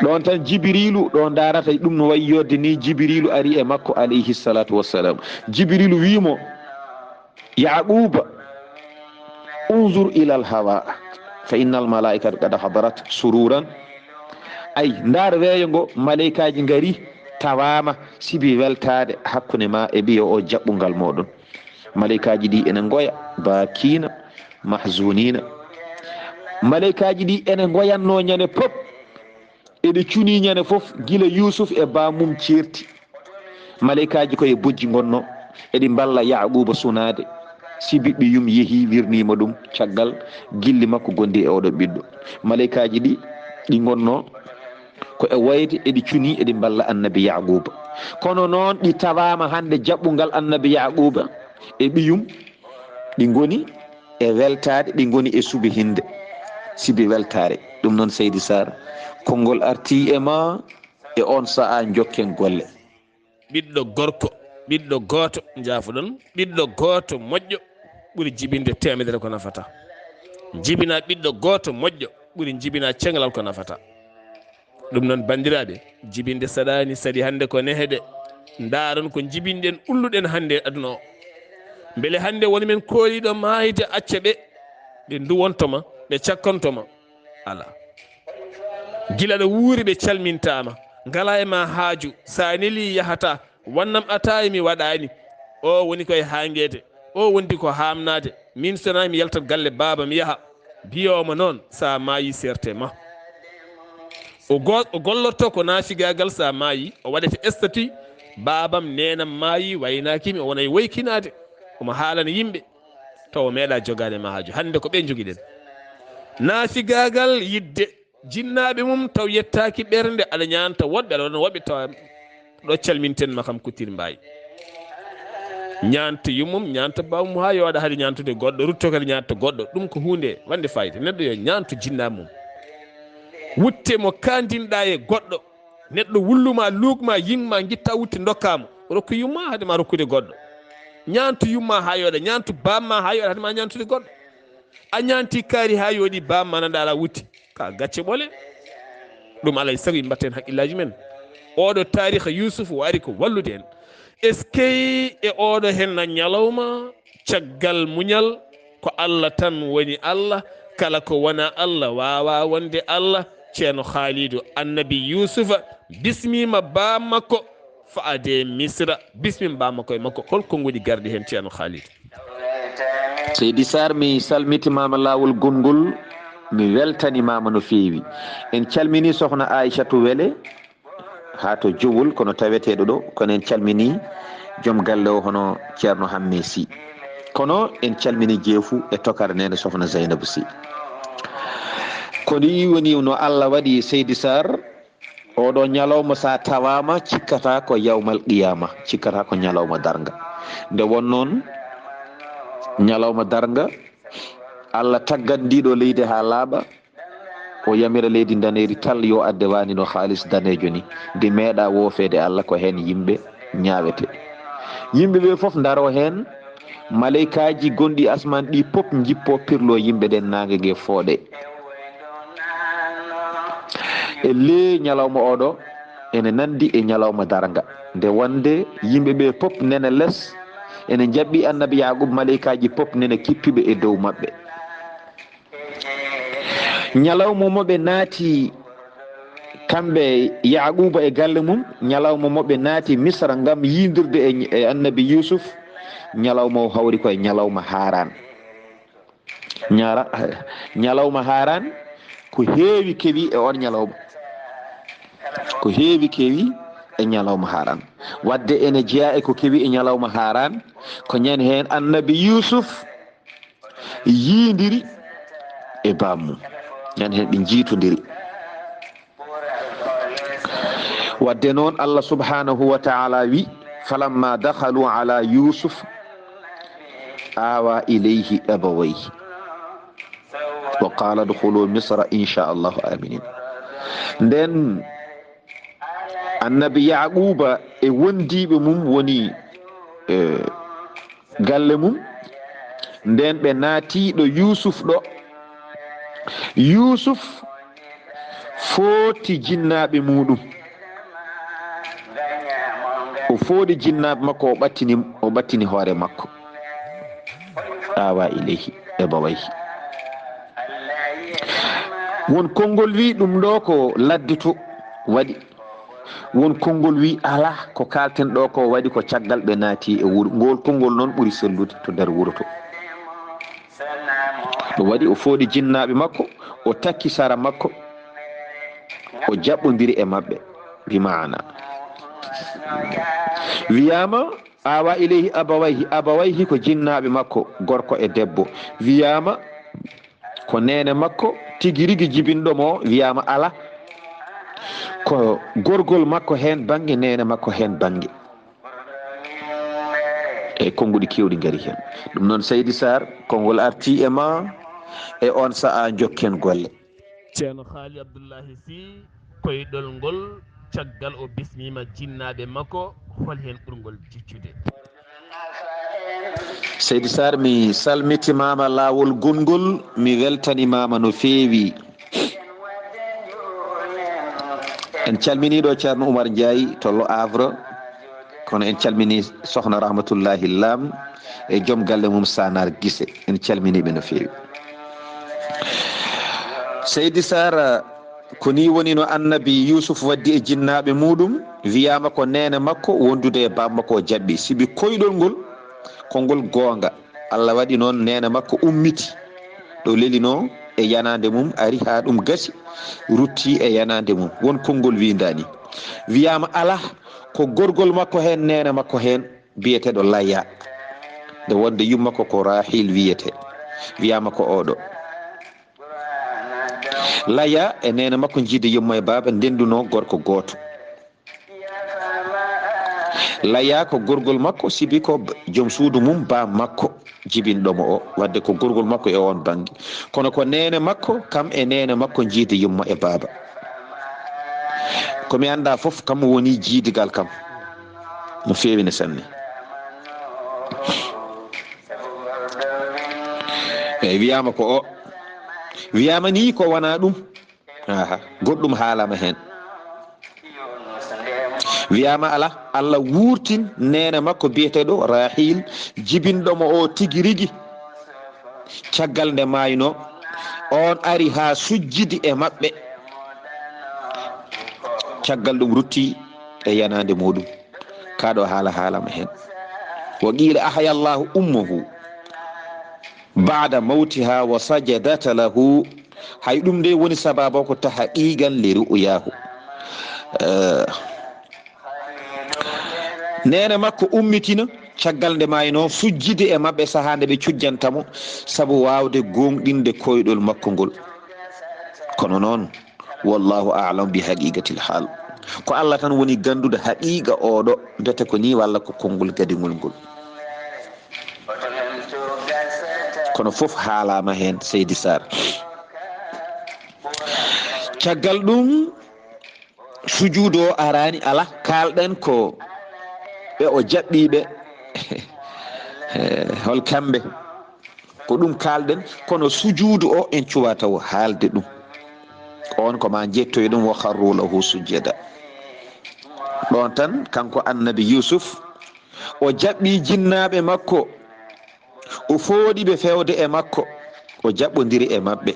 Ɗoon tan Jibriilu, ɗo ndaarata ɗum no wayi yooɗde ni, Jibriilu ari e makko, alayhi salatu wassalam. Jibriilu wii mo, "Yaaquuba, unzur ilal hawa, fa innal malaikata qad hadarat sururan." Ay, ndaar weeyo ngo, maleykaaji ngari, tawaama, sibi weltaade hakkunde ma e ɓiyo o jaɓɓungal mooɗon. Maleykaaji ɗi ene ngoya, baakiina, mahzuniina. Maleykaaji ɗi ene ngoyanno ñande pop. Eɗi cuni ñande fof, gila Yuusuf e baam mum ceerti. Maleykaaji ko e bojji ngonno, eɗi mballa Yaaquuba sunaade. Sibi ɓiyum yehi, wirniima ɗum caggal gilli makko gonɗi e oɗo ɓiɗɗo. Maleykaaji ɗi, ɗi ngonno ko e woyde, eɗi cuni, eɗi mballa Annabi Yaaquuba. Kono noon, ɗi tawaama hannde jaɓɓungal Annabi Yaaquuba e ɓiyum, ɗi ngoni e weltaade, ɗi ngoni e subihinde, sibi weltaare. Ɗum noon, Seydi Sarr, konngol artii e ma e oon sahaa, njokken golle. Ɓiɗɗo gorko, ɓiɗɗo gooto, njaafoɗon, ɓiɗɗo gooto moƴƴo ɓuri jibinde teemedere ko nafata. Jibina ɓiɗɗo gooto moƴƴo ɓuri jibina ceŋlal ko nafata. Ɗum noon, banndiraaɓe, jibinde saɗaani, saɗi hannde ko nehede. Ndaaron ko njibinɗen, ulluɗen hannde e aduna o. Mbele hannde woni men kooliiɗo maayde, acca ɓe, ɓe nduwonto ma, ɓe cakkonto ma? Alaa. Gila ɗo wuuri ɓe calmintaama, ngalaa e ma haaju, so a nelii yahataa, wannam ataaye mi waɗaani. O woni ko e haangeede, o wondi ko haamnaade. Miin so wonaa mi yaltat galle baaba mi yaha, biyoo mo noon, so a maayii seerte ma. O go-, o gollorto ko naafigaagal, so a maayii, o waɗete statut, "Baabam, neenam maayii, waynaaki mi," o wona e woykinaade, omo haalana yimɓe, taw o meeɗaa jogaade ma haaju. Hannde ko ɓe njogiɗen. Naafigaagal, yiɗde jinnaaɓe mum, taw yettaaki ɓernde, aɗa ñaanta woɗɓe, aɗa waɗana woɗɓe, tawa ɗo calminten ma kam Kuttir Mbaay. Ñaanto yummum, ñaanto bammum haa yooɗa hade ñaantude goɗɗo, rutto kadi ñaanto goɗɗo. Ɗum ko huunde wande fayida. Neɗɗo yo ñaanto jinnaa mum. Wutte mo kaandinɗaa e goɗɗo. Neɗɗo wulluma, luukma, yiŋma, ngitta wutte ndokkaamo. Rokku yumma hade ma rokkude goɗɗo. Ñaanto yumma haa yooɗa, ñaanto bamma haa yooɗa hade ma ñaantude goɗɗo. A ñaanti kaari haa yooɗi, bamma nana ala wutte. Ka gacce ɓole. Ɗum alay sago yimɓe mbatten haqqillaaji men. Oɗo taariha Yuusuf o ari ko wallude en. Eskey e oɗo henna ñalawma, caggal muñal, ko Allah tan woni Allah, kala ko wona Allah waawa wonde Allah. Ceerno Haalidu, Annabi Yuusufa bismiima bammakko faade Misra, bismiima bammakko e makko. Hol konguɗi garɗi heen, Ceerno Haalidu? Seydi Sarr, mi salmitimaama laawol gongol, mi weltanimaama no feewi. En calmini sohna Aysatu Wele, haa to Jowol, kono taweteeɗo ɗo, kono en calmini joom galle o hono Ceerno Hamme Sy. Kono en calmini jeefu e tokara neene sohna Zaynabu Sy. Ko ɗi woni no Allah waɗi, Seydi Sarr, oɗo ñalawma sa tawaama cikkata ko yawmal qiyama, cikkata ko ñalawma darnga. Nde won noon ñalawma darnga, Allah taggat ndiɗo leydi haa laaɓa, o yamira leydi ndaneeri tal yo adde wani no haalis daneejo ni, ndi meeɗa woofeede Allah, ko heen yimɓe ñaawete. Yimɓe ɓe fof ndaro heen, maleykaaji gonɗi asmaan ɗi pop njippo pirlo yimɓe ɗen naange nge fooɗe. E le ñalawma oɗo ene nandi e ñalawma darnga, nde wonde yimɓe ɓe pop nena les, ene njaɓɓi Annabi Yaaqub, maleykaaji pop nena kippiɓe e dow maɓɓe. Ñalawma mo ɓe naati kamɓe Yaquba e galle mum, ñalawma mo ɓe naati Misra ngam yiidirde e, e Annabi Yuusuf, ñalawma o hawri ko e ñalawma Haaran. Ñara-, ñalawma Haaran ko heewi kewi e on ñalawma. Ko heewi kewi e ñalawma Haaran. Wadde ene jeyaa e ko kewi e ñalawma Haaran, ko ñande heen Annabi Yuusuf yiidiri e baammum. Ñande heen ɓe njiitondiri. Wadde noon, Allah subhanahu wa ta'ala wi, "Falamma dakhalu ala Yusuf awa ilayhi abawayhi wa qala udkhulu Misra insha Allahu aminin." Nden Annabi Yaquba e wondiiɓe mum woni, eh, galle mum. Nden ɓe naati ɗo Yuusuf ɗo. Yuusuf footi jinnaaɓe muuɗum. O foodi jinnaaɓe makko, o ɓattini, o ɓattini hoore makko. Awa ilayhi e bawayhi. Won konngol wi ɗum ɗo ko ladde to waɗi. Won konngol wi alaa, ko kaalten ɗo ko waɗi ko caggal ɓe naati e wuro. Ngol konngol noon ɓuri sellude to nder wuro to. Ɗum waɗi o foodi jinnaaɓe makko, o takki sara makko, o jaɓɓondiri e maɓɓe. Bi maana, wiyaama, awa ilayhi abawayhi, abawayhi ko jinnaaɓe makko, gorko e debbo. Wiyaama, ko neene makko tigi rigi jibinɗo mo, wiyaama alaa. Ko gorgol makko heen bannge, neene makko heen bannge. E konnguɗi keewɗi ngari heen. Ɗum noon, Seydi Sarr, konngol arti e ma e on sa'a, njokken golle. Ceerno Haali Abdullahi Sy, koyɗol ngol, caggal o bismiima jinnaaɓe makko, hol heen ɓurngol jiccude? Seydi Sarr, mi salmitimaama laawol gongol, mi weltanimaama no feewi. En calminii ɗo Ceerno Oumar Ndiaye to Le Havre, kono en calminii Sohna Rahmatullahi Lam e joom galle mum Sanar Gise. En calminii ɓe no feewi. Seydi Sarr, ko ni woni no Annabi Yuusuf waddi e jinnaaɓe muuɗum, wiyaama ko neene makko wondude e baaba makko o jaɓɓi. Sibi koyɗol ngol, ko ngol goonga. Allah waɗi noon neene makko ummiti ɗo lelinoo e yanaande mum, ari haa ɗum gasi, rutti e yanaande mum. Won konngol wiindaani. Wiyaama alaa, ko gorgol makko heen, neene makko heen, biyeteeɗo Laya. Nde wonde yumma ko, ko Rahil wiyetee. Wiyaama ko oɗo. Laya e neene makko njiide yumma e baaba, ndendunoo gorko gooto. Laya ko gorgol makko, sibi ko b-, joom suudu mum, ba makko jibinɗo mo o, wadde ko gorgol makko e oon bannge. Kono ko neene makko, kam e neene makko njiidi yumma e baaba. Ko mi anndaa fof, kam woni jiidigal kam. No feewi ne sanne. Eyi, wiyaama ko o. Wiyaama ni ko wonaa ɗum. Aha, goɗɗum haalama heen. Wiyaama ala, Allah wuurtin neene makko biyeteeɗo Rahil, jibinɗo mo o tigi rigi. Caggal nde maayno, oon ari haa sujjidi e maɓɓe. Caggal ɗum rutti e yanaande muuɗum. Kaa ɗo haala haalama heen. Wa qiila ahya Allahu ummuhu ba'da mawtiha wa sajadat lahu. Hay ɗum nde woni sababu ko tahqiqan li ru'yahu. Eh, neene makko ummitina caggal nde maayno, sujjidi e maɓɓe sahaa nde ɓe cujjanta mo, sabu waawde gooŋɗinde koyɗol makko ngol. Kono noon, wallahu a'lam bi haqiqatil hal. Ko Allah tan woni gannduɗo haqiqa oɗo, mbete ko ni walla ko konngol gadiŋol ngol. Kono fof haalama heen, Seydi Sarr. Caggal ɗum, sujuudu o araani, ala, kaalɗen ko ɓe o jaɓɓiiɓe. Eh, hol kamɓe? Ko ɗum kaalɗen, kono sujuudu o en cuwa taw haalde ɗum. On ko ma njettoy ɗum, wa kharru lahu sujjada. Ɗon tan, kanko annabi Yusuf, o jaɓɓi jinnaaɓe makko, o fooɗi ɓe fewde e makko, o jaɓɓondiri e maɓɓe.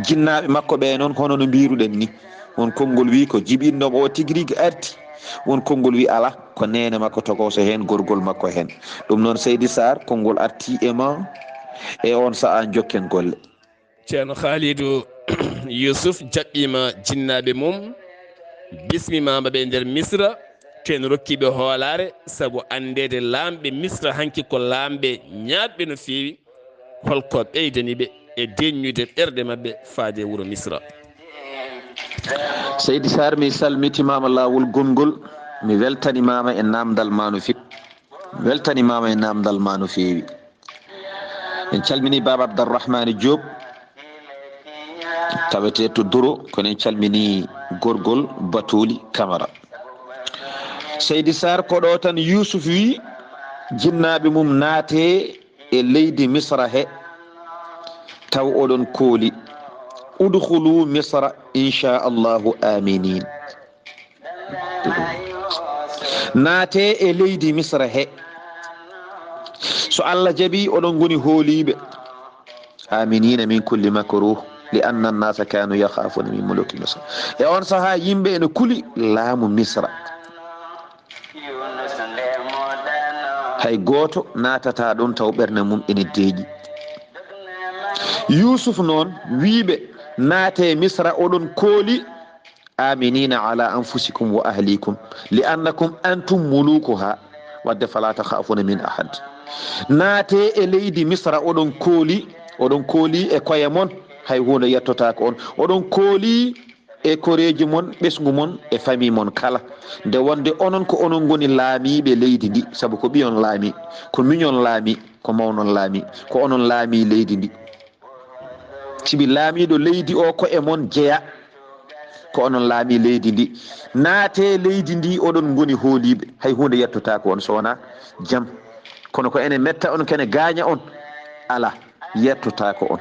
Jinnaaɓe makko ɓe noon, hono no mbiruɗen ni. Won konngol wi ko jibinɗo o tigi rigi arti. Won konngol wi ala, ko neene makko tokoso heen, gorgol makko heen. Ɗum noon, Seydi Sarr, konngol arti e ma, e on sa'a jokken golle. Ceerno Khalidou Youssouf jaɓɓiima jinnaaɓe mum, bismimaama ɓe nder Misra, to en rokki ɓe hoolaare, sabu anndeede laamɓe Misra hanki ko laamɓe ñaaɗɓe no feewi. Holko ɓeydani ɓe e deññude ɓerɗe maɓɓe faade e wuro Misra? Seydi Sarr, mi salmitimaama laawol gonngol, mi weltanimaama e naamndal ma no feewi. Mi weltanimaama e naamndal ma no feewi. En calmini Baaba Abdarrahmani Diop, tawete to Duro, kono en calmini gorgol Batuli Camara. Seydi Sarr, ko ɗo tan Yusuf wi, jinnaaɓe mum naate e leydi Misra he, taw oɗon kooli. Udkhulu Misra, inchallahu, aminin. Naate e leydi Misra he. So Allah jaɓi, oɗon ngoni hooliiɓe. Aminina min kulli makruh, li anna annasa kanu yakhafuna min muluki Misra. E on saha, yimɓe ene kuli laamu Misra. Hay gooto naatata ɗon taw ɓernde mum ene deeƴi. Yusuf noon wiiɓe, naate Misra, oɗon kooli. Aminina ala anfusikum wa ahlikum, li annakum antum mulukuha, wadde fala takhafuna min ahad. Naate e leydi Misra, oɗon kooli, oɗon kooli e koye mon, hay huunde yettotaako on. Oɗon kooli e koreeji mon, ɓesngu mon, e famille mon kala. Nde wonde onon ko onon ngoni laamiiɓe leydi ndi, sabu ko ɓiyon laami, ko miñon laami, ko mawnon laami, ko onon laami leydi ndi. Sibi laamiiɗo leydi o ko e mon jeya, ko onon laami leydi ndi. Naate leydi ndi, oɗon ngoni hooliiɓe, hay huunde yettotaako on so wonaa jam. Kono ko ene metta on, kene gaaña on, ala, yettotaako on.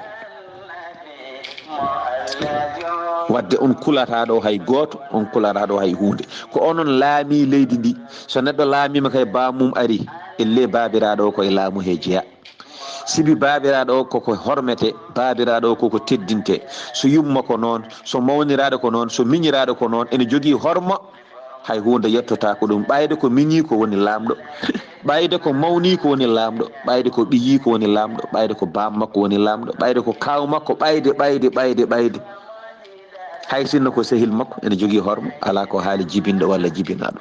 Wadde on kulataa ɗo hay gooto, on kulataa ɗo hay huunde. Ko onon laami leydi ndi. So neɗɗo laamiima kay, baamum ari, elle baabiraaɗo o ko e laamu he jeya. Sibi baabiraaɗo o koko hormete, baabiraaɗo o koko teddinte. So yumma ko noon, so mawniraaɗo ko noon, so miñiraaɗo ko noon, ene jogii horma, hay huunde yettotaako ɗum. Ɓayde ko miñi ko woni laamɗo, ɓayde ko mawni ko woni laamɗo, ɓayde ko ɓiyi ko woni laamɗo, ɓayde ko baam makko woni laamɗo, ɓayde ko kaaw makko, ɓayde, ɓayde, ɓayde, ɓayde. Hay sinno ko sehil makko, ene jogii horma, alaa ko haali jibinɗo walla jibinaaɗo.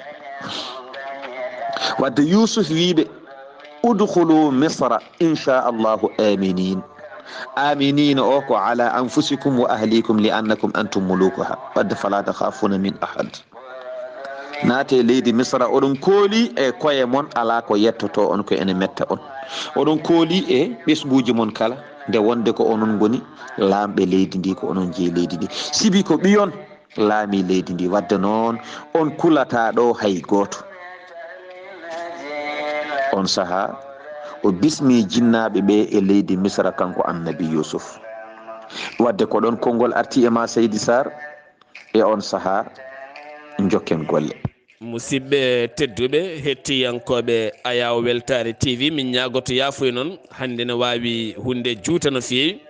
Wadde Yusuf wiiɓe, udkhulu Misra, inchallahu, aminin. Aminina o ko ala anfusikum wa ahlikum li annakum antum mulukuha. Wadde fala takhafuna min ahad. Naate e leydi Misra, oɗon kooli e koye mon, alaa ko yettoto on, ko ene metta on. Oɗon kooli e ɓesnguuji mon kala, nde wonde ko onon ngoni laamɓe leydi ndi, ko onon jeyi leydi ndi. Sibi ko ɓiyon laami leydi ndi, wadde noon on kulataa ɗo hay gooto. On sahaa, o bismi jinnaaɓe ɓe e leydi Misra, kanko Annabi Yuusuf. Wadde ko ɗon konngol arti e ma, Seydi Sarr, e on sahaa, njokken golle. Musidɓe tedduɓe, hettiyankooɓe Ayaw Weltaare T V, min ñaagoto yaafuya noon. Hannde ne waawi huunde juuta no feewi.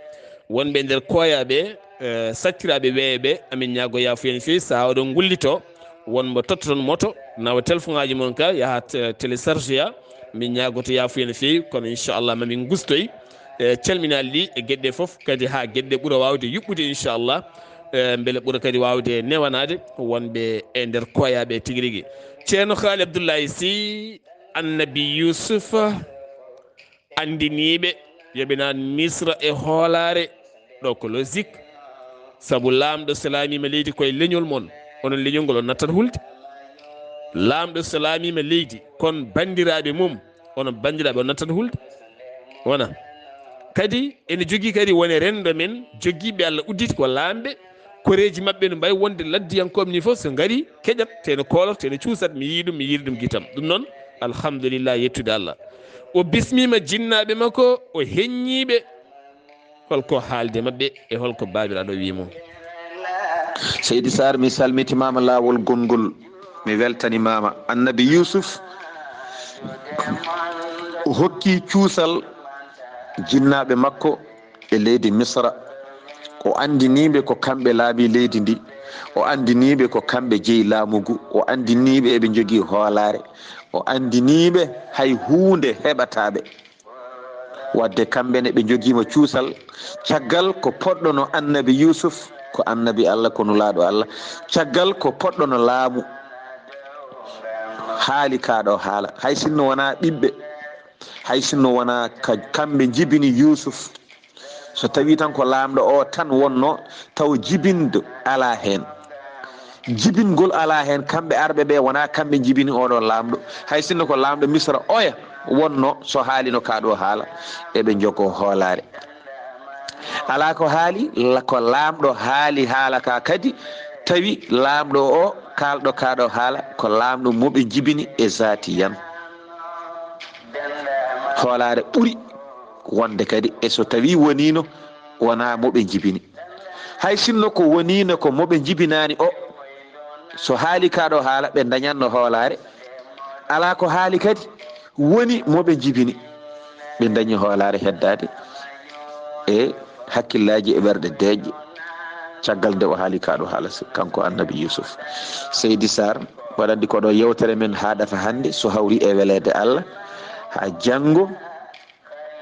Wonɓe nder koyaaɓe, eh, sakkiraaɓe weeyo ɓe, amin ñaago yaafuya no feewi. Sahaa oɗon ngullito, won mo tottoton moto, nawa telefoŋaaji mon ka, yaha te-, télécharge ya. Min ñaagoto yaafuya no feewi, kono inchallah mamin ngustoy, eh, calminaali ɗi e geɗe fof, kadi haa geɗe ɓura waawde yuɓɓude inchallah, eh, mbele ɓura kadi waawde newanaade wonɓe e nder koyaaɓe tigi rigi. Ceerno Haali Abdullahi Sy, Annabi Yuusuf anndiniiɓe yo ɓe naan Misra e hoolaare, ɗo ko logique. Sabu laamɗo so laamiima leydi koye leñol mon, onon leñol ngol on nattat hulde. Laamɗo so laamiima leydi, kon banndiraaɓe mum, onon banndiraaɓe on nattat hulde. Wona. Kadi ene jogii kadi wone renndo men, jogiiɓe Allah udditi ko laamɓe, koreeji maɓɓe no mbayi wonde laddiyankooɓe ni fof so ngari keƴat, te no koolot, te no cuusat, mi yii ɗum, mi yiiri ɗum gitam. Ɗum noon, alhamdulillah, yettude Allah. O bismiima jinnaaɓe makko, o heññiiɓe. Holko haalde maɓɓe e holko baabiraaɗo wi mo? Seydi Sarr, mi salmitimaama laawol gonngol, mi weltanimaama. Annabi Yuusuf hokki cuusal jinnaaɓe makko e leydi Misra. O anndiniiɓe ko kamɓe laami leydi ndi. O anndiniiɓe ko kamɓe jeyi laamu ngu. O anndiniiɓe eɓe njogii hoolaare. O anndiniiɓe hay huunde heɓataa ɓe. Wadde kamɓe ne ɓe njogiima cuusal, caggal ko poɗɗono Annabi Yuusuf, ko Annabi Allah, ko Nulaaɗo Allah, caggal ko poɗɗono laamu, haali kaa ɗo haala. Hay sinno wonaa ɓiɓɓe, hay sinno wonaa ka, kamɓe njibini Yuusuf, so tawii tan ko laamɗo o tan wonno, taw jibindo alaa heen. Jibingol alaa heen, kamɓe arɓe ɓe wonaa kamɓe njibini oɗo laamɗo. Hay sinno ko laamɗo Misra oya wonno, so haalino kaa ɗo haala, eɓe njogoo hoolaare. Alaa ko haali, la-, ko laamɗo haali haala ka kadi, tawi laamɗo o kaalɗo kaa ɗo haala, ko laamɗo mo ɓe njibini e zaati yan. Hoolaare ɓuri wonde kadi, e so tawii woniino, wonaa mo ɓe njibini. Hay sinno ko woniino ko mo ɓe njibinaani o, so haali kaa ɗo haala, ɓe ndañatno hoolaare. Alaa ko haali kadi, woni mo ɓe njibini. Ɓe ndañi hoolaare heddaade e hakkillaaji e ɓerɗe deeƴƴe. Caggal nde o haali kaa ɗo haala, si-, kanko Annabi Yuusuf. Seydi Sarr, waɗandi ko ɗo yewtere men haaɗata hannde, so hawri e weleede Allah, haa janngo.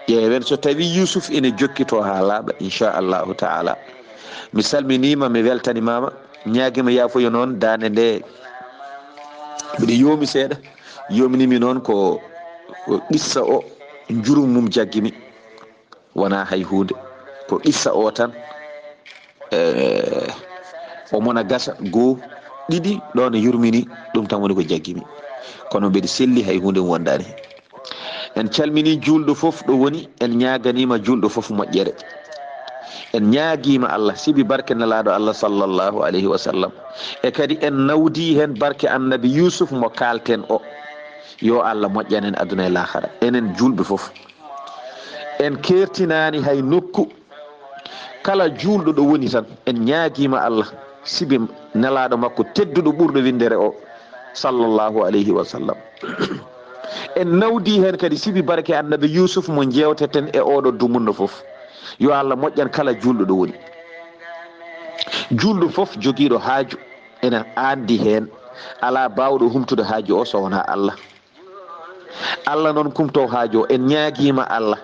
Ƴeewen so tawii Yuusuf ene jokkitoo haa laaɓa, inchallahu taala. Mi salminiima, mi weltanimaama, ñaagiima yaafuya noon, daande nde mbiɗa yoomi seeɗa, yoominimi noon ko, ko qissa o, njurum mum jaggimi, wonaa hay huunde, ko qissa o tan. Eh, o mona gasa goo, ɗiɗi, ɗo no yurmini, ɗum tan woni ko jaggimi. Kono mbeɗa selli, hay huunde mi wondaani heen. En calmini juulɗo fof ɗo woni, en ñaaganiima juulɗo fof moƴƴere. En ñaagiima Allah, sibi barke Nelaaɗo Allah sallallahu alayhi wa sallam. E kadi en nawdi heen barke Annabi Yuusuf mo kaalten o. Yo Allah moƴƴan en aduna e laakara. Enen juulɓe fof. En keertinaani hay nokku. Kala juulɗo ɗo woni tan, en ñaagiima Allah, sibi Nelaaɗo makko tedduɗo ɓurɗo winndere o, sallallahu alayhi wa sallam. En nawdi heen kadi sibi barke Annabi Yuusuf mo njeewteten e oɗo dumunna fof. Yo Allah moƴƴan kala juulɗo ɗo woni. Juulɗo fof jogiiɗo haaju ene anndi heen, alaa baawɗo humtude haaju o so wonaa Allah. Allah noon kumtoo haaju o. En ñaagiima Allah.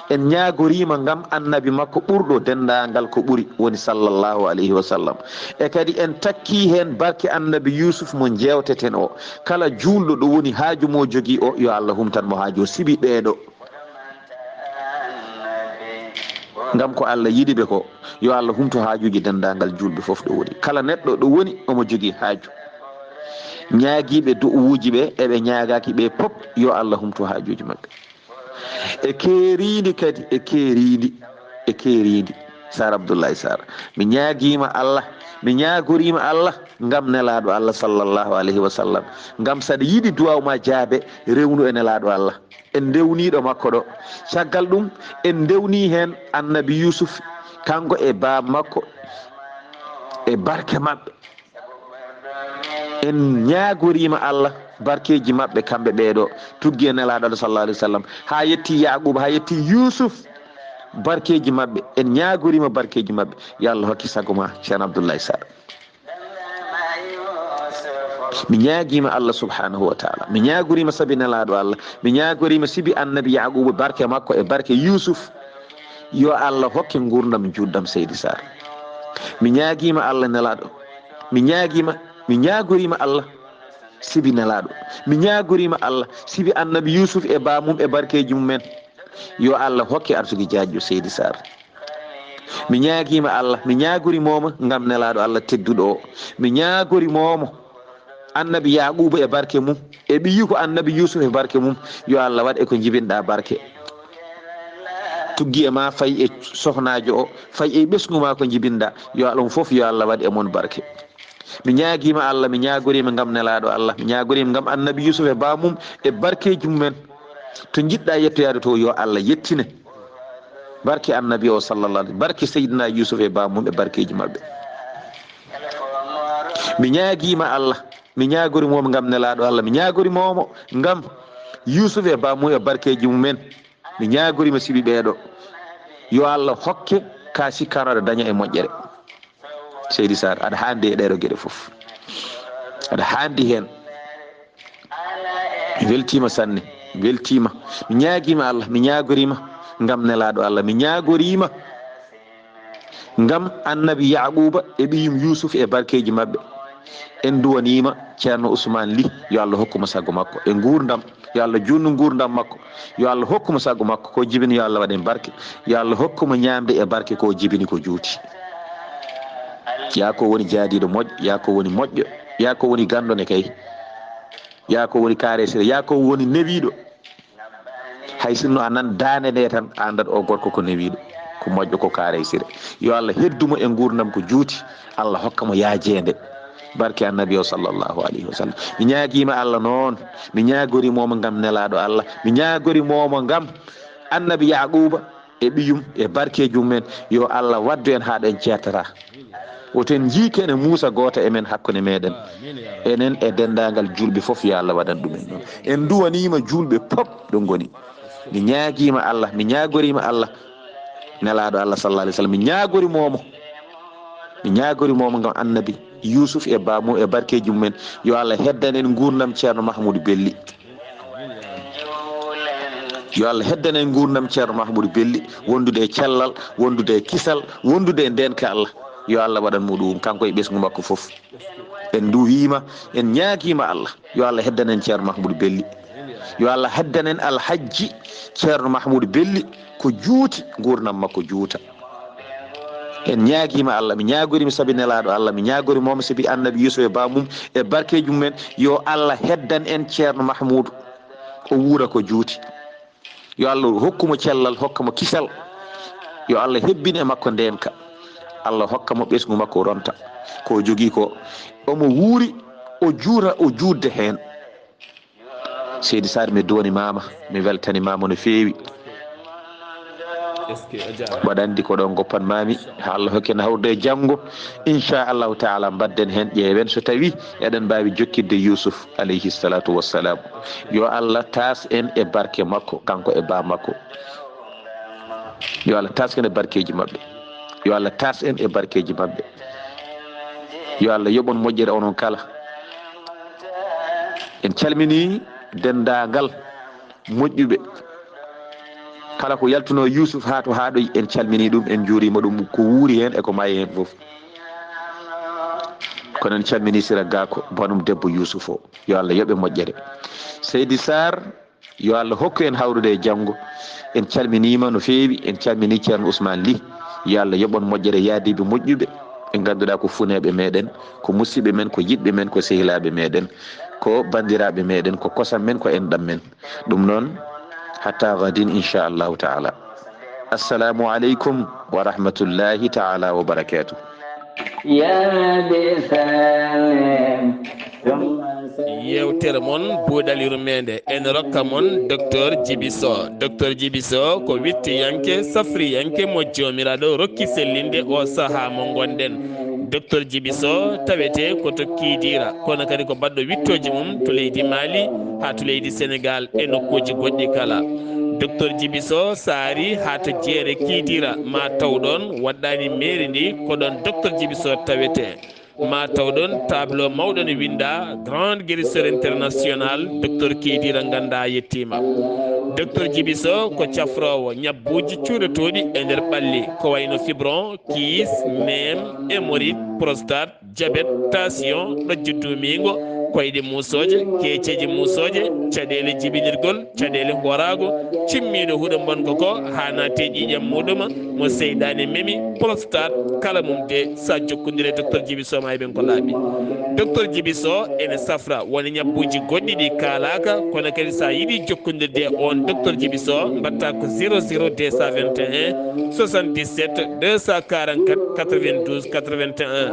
En ñaagoriima ngam Annabi makko ɓurɗo denndaangal ko ɓuri, woni sallallahu alayhi wa sallam. E kadi en takkii heen barke Annabi Yuusuf mo njeewteten o. Kala juulɗo ɗo woni haaju mo jogii o, yo Allah humtan mo haaju o, sibi ɓeeɗo. Ngam ko Allah yiɗi ɓe ko, yo Allah humtu haajuuji denndaangal juulɓe fof ɗo woni. Kala neɗɗo ɗo woni, omo jogii haaju. Ñaagiiɓe du'uwuuji ɓe, e ɓe ñaagaaki ɓe pop, yo Allah humtu haajuuji maɓɓe. E keeriindi kadi, e keeriindi, e keeriindi. Sar Abdullahi Sar, mi ñaagiima Allah, mi ñaagoriima Allah ngam Nelaaɗo Allah sallallahu alayhi wa sallam, ngam saɗa yiɗi duwaaw ma jaabe, rewnu e Nelaaɗo Allah. En ndewniiɗo makko ɗo. Caggal ɗum, en ndewni heen Annabi Yuusuf, kanko e baaba makko, e barke maɓɓe. En ñaagoriima Allah barkeeji maɓɓe, kamɓe ɓee ɗo, tuggi e Nelaaɗo Allah sallallahu alayhi wa sallam, haa yetti Yaaquuba, haa yetti Yuusuf, barkeeji maɓɓe. En ñaagoriima barkeeji maɓɓe. Yo Allah hokku sago ma, Ceerno Abdullahi Sar. Mi ñaagiima Allah subhanahu wa taala. Mi ñaagoriima sabi Nelaaɗo Allah. Mi ñaagoriima sibi Annabi Yaaquuba, barke makko e barke Yuusuf. Yo Allah hokke nguurndam juutɗam, Seydi Sar. Mi ñaagiima Allah Nelaaɗo. Mi ñaagiima, mi ñaagoriima Allah sibi Nelaaɗo. Mi ñaagoriima Allah sibi Annabi Yuusuf e baaba mum e barkeeji mumen. Yo Allah hokke arsuki jaajɗo, Seydi Sar. Mi ñaagiima Allah, mi ñaagoriima mo ngam Nelaaɗo Allah tedduɗo o. Mi ñaagoriima mo Annabi Yaaquuba e barke mum, e ɓiyiiko Annabi Yuusuf e barke mum. Yo Allah waɗ e ko njibinɗa barke. Tuggi e ma, fay e sohnaajo o, fay e ɓesngu ma ko njibinɗa. Yo Allah, on fof yo Allah waɗ e mon barke. Mi ñaagiima Allah, mi ñaagoriima ngam Nelaaɗo Allah, mi ñaagoriima ngam Annabi Yuusuf e baaba mum e barkeeji mumen. To njiɗɗa yettoyaade to, yo Allah yettine. Barke Annabi o sallallahu alayhi, barke Seydina Yuusuf e baaba mum e barkeeji maɓɓe. Mi ñaagiima Allah, mi ñaagoriima mo ngam Nelaaɗo Allah, mi ñaagoriima mo ngam Yuusuf e baaba mum e barkeeji mumen. Mi ñaagoriima sibi ɓee ɗo. Yo Allah hokke ka sikkaano aɗa daña e moƴƴere. Seydi Sar, aɗa haandi e ɗee ɗo geɗe fof. Aɗa haandi heen. Mi weltiima sanne, mi weltiima. Mi ñaagiima Allah, mi ñaagoriima ngam Nelaaɗo Allah, mi ñaagoriima ngam Annabi Yaaquuba e ɓiyum Yuusuf e barkeeji maɓɓe. En nduwaniima Ceerno Usmaan Lih, yo Allah hokku mo sago makko e nguurndam, yo Allah juutnu nguurndam makko, yo Allah hokku mo sago makko, ko jibini yo Allah waɗ heen barke, yo Allah hokku mo ñaamde e barke ko jibini ko juuti. Yaa ko woni jaadiiɗo moƴƴo, yaa ko woni moƴƴo, yaa ko woni ganndo ne kay, yaa ko woni kaaresire, yaa ko woni newiiɗo. Hay sinno a nan daande nde tan, a anndat o gorko ko newiiɗo, ko moƴƴo, ko kaaresire. Yo Allah heddu mo e nguurndam ko juuti, Allah hokka mo yaajeende. Barke Annabi o sallallahu alayhi wa sallam. Mi ñaagiima Allah noon, mi ñaagoriima mo ngam Nelaaɗo Allah, mi ñaagoriima mo ngam Annabi Yaaquuba e ɓiyum e barkeeji mumen. Yo Allah waɗdu en haa ɗo en ceertata. Woto en njiiken e Muusa gooto e men hakkunde meɗen. Enen e denndaangal juulɓe fof, yo Allah waɗan ɗum en noon. En nduwaniima juulɓe pop ɗo ngoni. Mi ñaagiima Allah, mi ñaagoriima Allah, Nelaaɗo Allah sallallahu alayhi wa sallam, mi ñaagoriima mo. Mi ñaagoriima mo ngam Annabi Yuusuf e baaba mum e barkeeji mumen. Yo Allah heddan en nguurndam Ceerno Mahmuudu Belli. Yo Allah heddan en nguurndam Ceerno Mahmuudu Belli, wondude e cellal, wondude e kisal, wondude e ndeenka Allah. Yo Allah waɗan mo ɗum, kanko e ɓesngu makko fof. En nduwiima, en ñaagiima Allah. Yo Allah heddan en Ceerno Mahmuudu Belli. Yo Allah heddan en Alhajji Ceerno Mahmuudu Belli, ko juuti, nguurndam makko juuta. En ñaagiima Allah, mi ñaagoriima sabi Nelaaɗo Allah, mi ñaagoriima mo sabi Annabi Yuusuf e baaba mum e barkeeji mumen. Yo Allah heddan en Ceerno Mahmuudu, o wuura ko juuti. Yo Allah hokku mo cellal, hokka mo kisal. Yo Allah hebbin e makko ndeenka. Allah hokka mo ɓesngu makko ronta. Ko o jogii ko, omo wuuri, o juura, o juutde heen. Seydi Sar, mi duwanimaama, mi weltanimaama no feewi. Mbaɗa anndi ko ɗoon ngoppanmaami, haa Allah hokki en hawrude e janngo. Inchallahu taala, mbaɗden heen, ƴeewen so tawii eɗen mbaawi jokkitde Yuusuf, alayhi salatu wassalam. Yo Allah taas en e barke makko, kanko e baaba makko. Yo Allah taas en e barkeeji maɓɓe. Yo Allah taas en e barkeeji maɓɓe. Yo Allah yoɓ on moƴƴere onon kala. En calminii denndaangal moƴƴuɓe. Kala ko yaltunoo Yuusuf haa to haaɗoyi, en calminii ɗum, en njuuriima ɗum, ko wuuri heen e ko maayi heen fof. Kono en calminii Sira Gako, banum debbo Yuusuf o. Yo Allah yoɓ e moƴƴere. Seydi Sar, yo Allah hokku en hawrude e janngo. En calminiima no feewi, en calminii Ceerno Usmaan Lih. Yo Allah yoɓ on moƴƴere, yaadiiɓe moƴƴuɓe. Ɓe ngannduɗaa ko funeeɓe meɗen, ko musidɓe men, ko yiɗɓe men, ko sehilaaɓe meɗen, ko banndiraaɓe meɗen, ko kosam men, ko enɗam men. Ɗum noon, hatta gadin, inchallahu taala. Assalamu aleykum wa rahmatullahi taala wa barakatuh. Yewtere mon, Buuɗal Yurmeende, en rokka mon Docteur Djiby Sow. Docteur Djiby Sow ko wittiyanke, safriyanke mo Joomiraaɗo rokki sellinde o sahaa mo ngonɗen. Docteur Djiby Sow tawete ko to Kidira, kono kadi ko baɗɗo wittooji mum to leydi Mali haa to leydi Senegal e nokkuuji goɗɗi kala. Docteur Djiby Sow, so a arii haa to jeere Kidira, ma taw ɗoon waɗɗaani meeri ndi, ko ɗoon Docteur Djiby Sow tawete. Ma taw ɗoon tableau mawɗo ne winnda Grand Guérisseur International, Docteur Kidira, nganndaa yettiima. Docteur Djiby Sow ko cafroowo ñabbuuji cuuɗotooɗi e nder ɓalli, ko wayno fibron, kiis, neem, hémorroïde, prostate, jabet, tension, ɗojju duumiingo, koyɗe muusooje, keeceeje muusooje, caɗeele jibinirgol, caɗeele hooraago, cimmiiɗo huɗo mbonko ko haa naati e ƴiiƴam muuɗum, mo seyɗaane memi, prostate, kala mum de, so a jokkondire Docteur Djiby Sow, ma heɓen ko laaɓi. Docteur Djiby Sow ene safra woni ñabbuuji goɗɗi ɗi kaalaaka, kono kadi so a yiɗi jokkondirde e oon Docteur Djiby Sow, mbaɗta ko zéro zéro deux cent vingt et un soixante-dix-sept deux cent quarante-quatre quatre-vingt-douze quatre-vingt-un,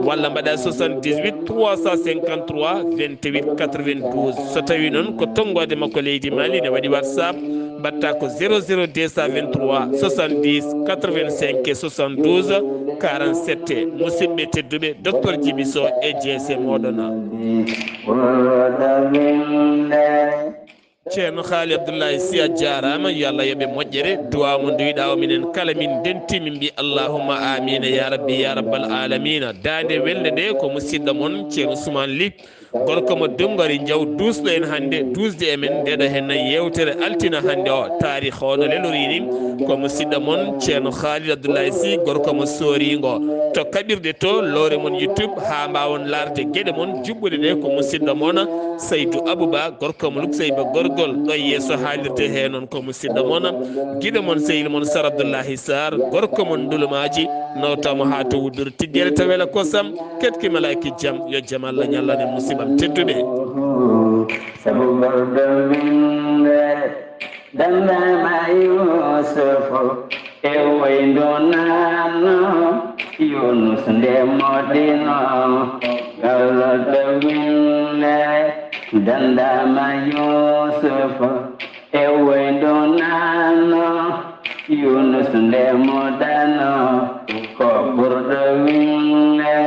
walla mbaɗa soixante-dix-huit trois cent cinquante-trois vingt-huit quatre-vingt-douze. So tawi noon ko tonngoode makko leydi Mali ne waɗi WhatsApp, mbaɗta ko zéro zéro deux cent vingt-trois soixante-dix quatre-vingt-cinq soixante-douze quarante-sept. Musidɓe tedduɓe, Docteur Djiby Sow e jeese mooɗon. Ceerno Haali Abdullahi Sy, a jaaraama, yo Allah yoɓe moƴƴere. Duwaaw mo nduwiɗaa o, minen kala min ndenti, min mbi allahumma amiina ya rabbi ya rabbal alamina. Daande welnde nde ko musidɗo mon Ceerno Ousmane Ly, gorko mo Dungari Njaw, duusɗo en hannde, duusde e men ndeɗo henna yeewtere altine hannde o, taarikh o no lelorii ni. Ko musidɗo mon Ceerno Khalid Abdoulaye Sy, gorko mo Sooringo. To kaɓirɗe to, lowre mon YouTube haa mbaawon laarde geɗe mon juɓɓuɗe ɗe. Ko musidɗo mon Saydou Abouba, gorko mo Lukseyba Gorgol, ɗo yeeso haalirde he noon. Ko musidɗo mon, giɗo mon, sehil mon Sar Abdoulahi Sarr, gorko mon Ndulumaaji, nawtamo haa to Wuddur Tiggere to Wela Kosam. Ketki malaaki jam, yo jam Allah ñallan en musiɓam tedduɓe. Sabu gordo winde dandama Yusufu, e wayndo nano Yunus nde modino. Gordo winde dandama Yusufu, e wayndo nano Yunus nde modano. Ko ɓurɗo winde